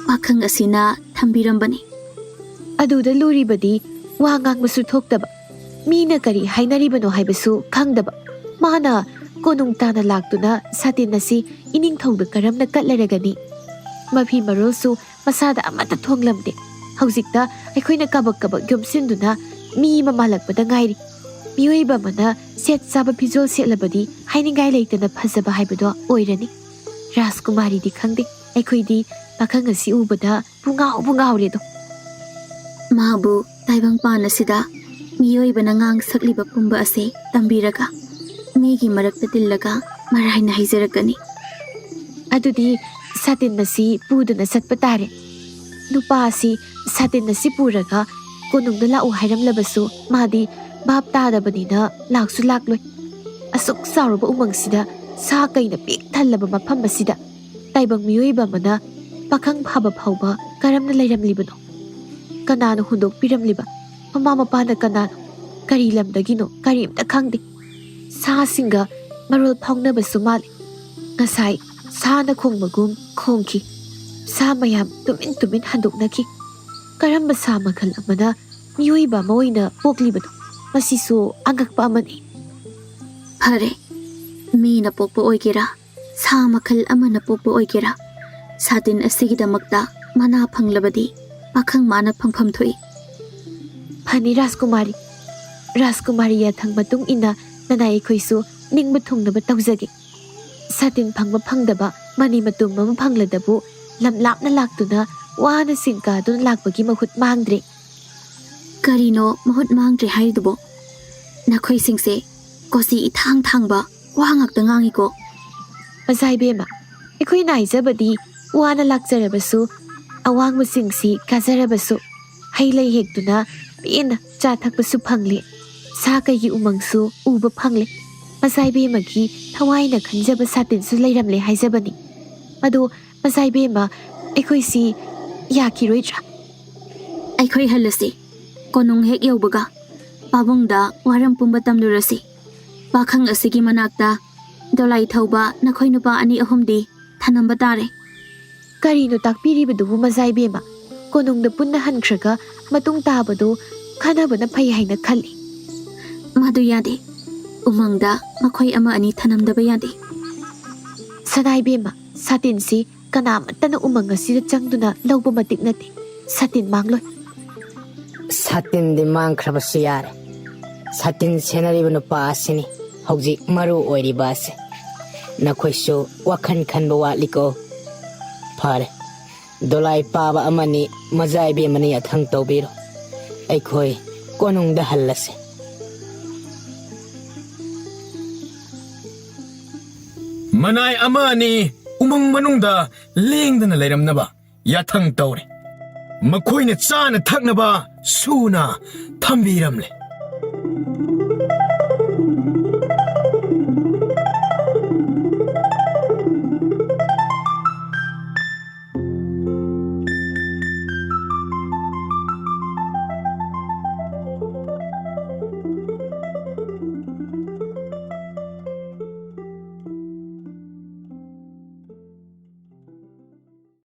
ꯄꯥꯈꯪ ꯑꯁꯤꯅ ꯊꯝꯕꯤꯔꯝꯕꯅꯤ꯫ ꯑꯗꯨꯗ ꯂꯨꯔꯤꯕꯗꯤ ꯋꯥ ꯉꯥꯡꯕꯁꯨ ꯊꯣꯛꯇꯕ, ꯃꯤꯅ ꯀꯔꯤ ꯍꯥꯏꯅꯔꯤꯕꯅꯣ ꯍꯥꯏꯕꯁꯨ ꯈꯪꯗꯕ, ꯃꯥꯅ ꯀꯣꯅꯨꯡ ꯇꯥꯅ ꯂꯥꯛꯇꯨꯅ ꯁꯥꯇꯤꯟ ꯑꯁꯤ ꯏꯅꯤꯡꯊꯧꯗ ꯀꯔꯝꯅ ꯀꯠꯂꯔꯒꯅꯤ? ꯃꯐꯤ ꯃꯔꯣꯜꯁꯨ ꯃꯁꯥꯗ ꯑꯃꯠꯇ ꯊꯣꯡꯂꯝꯗꯦ꯫ ꯍꯧꯖꯤꯛꯇ ꯑꯩꯈꯣꯏꯅ ꯀꯕꯛ ꯀꯕꯛ ꯌꯣꯝꯁꯤꯟꯗꯨꯅ ꯃꯤ ꯑꯃ ꯃꯥꯜꯂꯛꯄꯗ ꯉꯥꯏꯔꯤ꯫ ꯃꯤꯑꯣꯏꯕ ꯑꯃꯅ ꯁꯦꯠ ꯆꯥꯕ ꯐꯤꯖꯣꯜ ꯁꯦꯠꯂꯕꯗꯤ ꯍꯥꯏꯅꯤꯡꯉꯥꯏ ꯂꯩꯇꯅ ꯐꯖꯕ ꯍꯥꯏꯕꯗꯣ ꯑꯣꯏꯔꯅꯤ꯫ ꯔꯥꯖꯀꯨꯃꯥꯔꯤꯗꯤ ꯈꯪꯗꯦ, ꯑꯩꯈꯣꯏꯗꯤ ꯄꯥꯈꯪ ꯑꯁꯤ ꯎꯕꯗ ꯄꯨꯡꯉꯥꯎꯕꯨ ꯉꯥꯎꯔꯦꯗꯣ꯫ ꯃꯥꯕꯨ ꯇꯥꯏꯕꯪꯄꯥꯟ ꯑꯁꯤꯗ ꯃꯤꯑꯣꯏꯕꯅ ꯉꯥꯡ ꯁꯛꯂꯤꯕ ꯄꯨꯝꯕ ꯑꯁꯦ ꯇꯝꯕꯤꯔꯒ, ꯃꯤꯒꯤ ꯃꯔꯛꯇ ꯇꯤꯜꯂꯒ ꯃꯔꯥꯏꯅ ꯍꯩꯖꯔꯛꯀꯅꯤ꯫ ꯑꯗꯨꯗꯤ ꯁꯥꯇꯤꯟ ꯑꯁꯤ ꯄꯨꯗꯨꯅ ꯆꯠꯄ ꯇꯥꯔꯦ꯫ ꯅꯨꯄꯥ ꯑꯁꯤ ꯁꯥꯇꯤꯟ ꯑꯁꯤ ꯄꯨꯔꯒ ꯀꯣꯅꯨꯡꯗ ꯂꯥꯛꯎ ꯍꯥꯏꯔꯝꯂꯕꯁꯨ ꯃꯥꯗꯤ ꯚꯥꯞ ꯇꯥꯗꯕꯅꯤꯅ ꯂꯥꯛꯁꯨ ꯂꯥꯛꯂꯣꯏ꯫ ꯑꯁꯨꯛ ꯆꯥꯎꯔꯕ ꯎꯃꯪꯁꯤꯗ, ꯁꯥ ꯀꯩꯅ ꯄꯤꯛ ꯊꯜꯂꯕ ꯃꯐꯝ ꯑꯁꯤꯗ ꯇꯥꯏꯕꯪ ꯃꯤꯑꯣꯏꯕ ꯑꯃꯅ ꯄꯥꯈꯪ ꯐꯥꯕ ꯐꯥꯎꯕ ꯀꯔꯝꯅ ꯂꯩꯔꯝꯂꯤꯕꯅꯣ? ꯀꯅꯥꯅ ꯍꯨꯟꯗꯣꯛꯄꯤꯔꯝꯂꯤꯕ? ꯃꯃꯥ ꯃꯄꯥꯅ ꯀꯅꯥꯅꯣ? ꯀꯔꯤ ꯂꯝꯗꯒꯤꯅꯣ? ꯀꯔꯤꯝꯇ ꯈꯪꯗꯦ꯫ ꯁꯥꯁꯤꯡꯒ ꯃꯔꯣꯜ ꯐꯥꯎꯅꯕꯁꯨ ꯃꯥꯜꯂꯤ꯫ ꯉꯁꯥꯏ ꯁꯥꯅ ꯈꯣꯡꯕꯒꯨꯝ ꯈꯣꯡꯈꯤ꯫ ꯁꯥ ꯃꯌꯥꯝ ꯇꯨꯃꯤꯟ ꯇꯨꯃꯤꯟ ꯍꯟꯗꯣꯛꯅꯈꯤ꯫ ꯀꯔꯝꯕ ꯁꯥ ꯃꯈꯜ ꯑꯃꯅ ꯃꯤꯑꯣꯏꯕ ꯑꯃ ꯑꯣꯏꯅ ꯄꯣꯛꯂꯤꯕꯅꯣ? ꯃꯁꯤꯁꯨ ꯑꯉꯛꯄ ꯑꯃꯅꯤ꯫ ꯐꯔꯦ, ꯃꯤꯅ ꯄꯣꯛꯄ ꯑꯣꯏꯒꯦꯔꯥ, ꯁꯥ ꯃꯈꯜ ꯑꯃꯅ ꯄꯣꯛꯄ ꯑꯣꯏꯒꯦꯔꯥ, ꯁꯥꯇꯤꯟ ꯑꯁꯤꯒꯤꯗꯃꯛꯇ ꯃꯅꯥ ꯐꯪꯂꯕꯗꯤ ꯄꯥꯈꯪ ꯃꯥꯅ ꯐꯪꯐꯝ ꯊꯣꯛꯏ꯫ ꯐꯅꯤ ꯔꯥꯖꯀꯨꯃꯥꯔꯤ꯫ ꯔꯥꯖꯀꯨꯃꯥꯔꯤ ꯌꯥꯊꯪ ꯃꯇꯨꯡ ꯏꯟꯅ ꯅꯅꯥꯏ ꯑꯩꯈꯣꯏꯁꯨ ꯅꯤꯡꯕ ꯊꯨꯡꯅꯕ ꯇꯧꯖꯒꯦ꯫ ꯁꯥꯇꯤꯟ ꯐꯪꯕ ꯐꯪꯗꯕ ꯃꯅꯤ ꯃꯇꯨꯝ ꯑꯃ ꯐꯪꯂꯗꯕꯨ ꯂꯝ ꯂꯥꯞꯅ ꯂꯥꯛꯇꯨꯅ ꯋꯥꯅ ꯁꯤꯡ ꯀꯥꯗꯨꯅ ꯂꯥꯛꯄꯒꯤ ꯃꯍꯨꯠ ꯃꯥꯡꯗ꯭ꯔꯦ꯫ ꯀꯔꯤꯅꯣ ꯃꯍꯨꯠ ꯃꯥꯡꯗ꯭ꯔꯦ ꯍꯥꯏꯔꯤꯗꯨꯕꯣ? ꯅꯈꯣꯏꯁꯤꯡꯁꯦ ꯀꯣꯆꯤ ꯏꯊꯥꯡ ꯊꯥꯡꯕ ꯋꯥ ꯉꯥꯛꯇ ꯉꯥꯡꯉꯤꯀꯣ꯫ ꯃꯖꯥ ꯏꯕꯦꯝꯃ, ꯑꯩꯈꯣꯏꯅ ꯍꯥꯏꯖꯕꯗꯤ ꯋꯥꯅ ꯂꯥꯛꯆꯔꯕꯁꯨ, ꯑꯋꯥꯡꯕꯁꯤꯡꯁꯤ ꯀꯥꯖꯔꯕꯁꯨ, ꯍꯩ ꯂꯩ ꯍꯦꯛꯇꯨꯅ ꯄꯦꯟꯅ ꯆꯥ ꯊꯛꯄꯁꯨ ꯐꯪꯂꯦ, ꯁꯥ ꯀꯩꯒꯤ ꯎꯃꯪꯁꯨ ꯎꯕ ꯐꯪꯂꯦ, ꯃꯖꯥ ꯏꯕꯦꯝꯃꯒꯤ ꯊꯋꯥꯏꯅ ꯈꯟꯖꯕ ꯁꯥꯇꯤꯟꯁꯨ ꯂꯩꯔꯝꯂꯦ ꯍꯥꯏꯖꯕꯅꯤ꯫ ꯑꯗꯣ ꯃꯖꯥ ꯏꯕꯦꯝꯃ, ꯑꯩꯈꯣꯏꯁꯤ ꯌꯥꯈꯤꯔꯣꯏꯗ꯭ꯔꯥ? ꯑꯩꯈꯣꯏ ꯍꯜꯂꯁꯤ꯫ ꯀꯣꯅꯨꯡ ꯍꯦꯛ ꯌꯧꯕꯒ ꯄꯥꯕꯨꯡꯗ ꯋꯥꯔꯝ ꯄꯨꯝꯕ ꯇꯝꯂꯨꯔꯁꯤ꯫ ꯄꯥꯈꯪ ꯑꯁꯤꯒꯤ ꯃꯅꯥꯛꯇ ꯗꯣꯂꯥꯏ ꯊꯧꯕ ꯅꯈꯣꯏ ꯅꯨꯄꯥ ꯑꯅꯤ ꯑꯍꯨꯝꯗꯤ ꯊꯅꯝꯕ ꯇꯥꯔꯦ꯫ ꯀꯔꯤꯅꯣ ꯇꯥꯛꯄꯤꯔꯤꯕꯗꯨꯕꯨ ꯃꯖꯥ ꯏꯕꯦꯝꯃ? ꯀꯣꯅꯨꯡꯗ ꯄꯨꯟꯅ ꯍꯟꯈ꯭ꯔꯒ ꯃꯇꯨꯡ ꯇꯥꯕꯗꯨ ꯈꯟꯅꯕꯅ ꯐꯩ ꯍꯥꯏꯅ ꯈꯜꯂꯤ꯫ ꯃꯗꯨ ꯌꯥꯗꯦ꯫ ꯎꯃꯪꯗ ꯃꯈꯣꯏ ꯑꯃ ꯑꯅꯤ ꯊꯅꯝꯗꯕ ꯌꯥꯗꯦ꯫ ꯁꯅꯥ ꯏꯕꯦꯝꯃ, ꯁꯥꯇꯤꯟꯁꯤ ꯀꯅꯥꯃꯠꯇꯅ ꯎꯃꯪ ꯑꯁꯤꯗ ꯆꯪꯗꯨꯅ ꯂꯧꯕ ꯃꯇꯤꯛ ꯅꯠꯇꯦ꯫ ꯁꯥꯇꯤꯟ ꯃꯥꯡꯂꯣꯏ꯫ ꯁꯥꯇꯤꯟꯗꯤ ꯃꯥꯡꯈ꯭ꯔꯕꯁꯨ ꯌꯥꯔꯦ꯫ ꯁꯥꯇꯤꯟ ꯁꯦꯟꯅꯔꯤꯕ ꯅꯨꯄꯥ ꯑꯁꯤꯅꯤ ꯍꯧꯖꯤꯛ ꯃꯔꯨ ꯑꯣꯏꯔꯤꯕ ꯑꯁꯦ꯫ ꯅꯈꯣꯏꯁꯨ ꯋꯥꯈꯜ ꯈꯟꯕ ꯋꯥꯠꯂꯤꯀꯣ꯫ ꯐꯔꯦ, ꯗꯣꯂꯥꯏ ꯄꯥꯕ ꯑꯃꯅꯤ ꯃꯖꯥ ꯏꯕꯦꯝꯃꯅ ꯌꯥꯊꯪ ꯇꯧꯕꯤꯔꯣ꯫ ꯑꯩꯈꯣꯏ ꯀꯣꯅꯨꯡꯗ ꯍꯜꯂꯁꯤ꯫ ꯃꯅꯥꯏ ꯑꯃ ꯑꯅꯤ ꯎꯃꯪ ꯃꯅꯨꯡꯗ ꯂꯦꯡꯗꯅ ꯂꯩꯔꯝꯅꯕ ꯌꯥꯊꯪ ꯇꯧꯔꯦ꯫ ꯃꯈꯣꯏꯅ ꯆꯥꯅ ꯊꯛꯅꯕ ꯁꯨꯅ ꯊꯝꯕꯤꯔꯝꯂꯦ꯫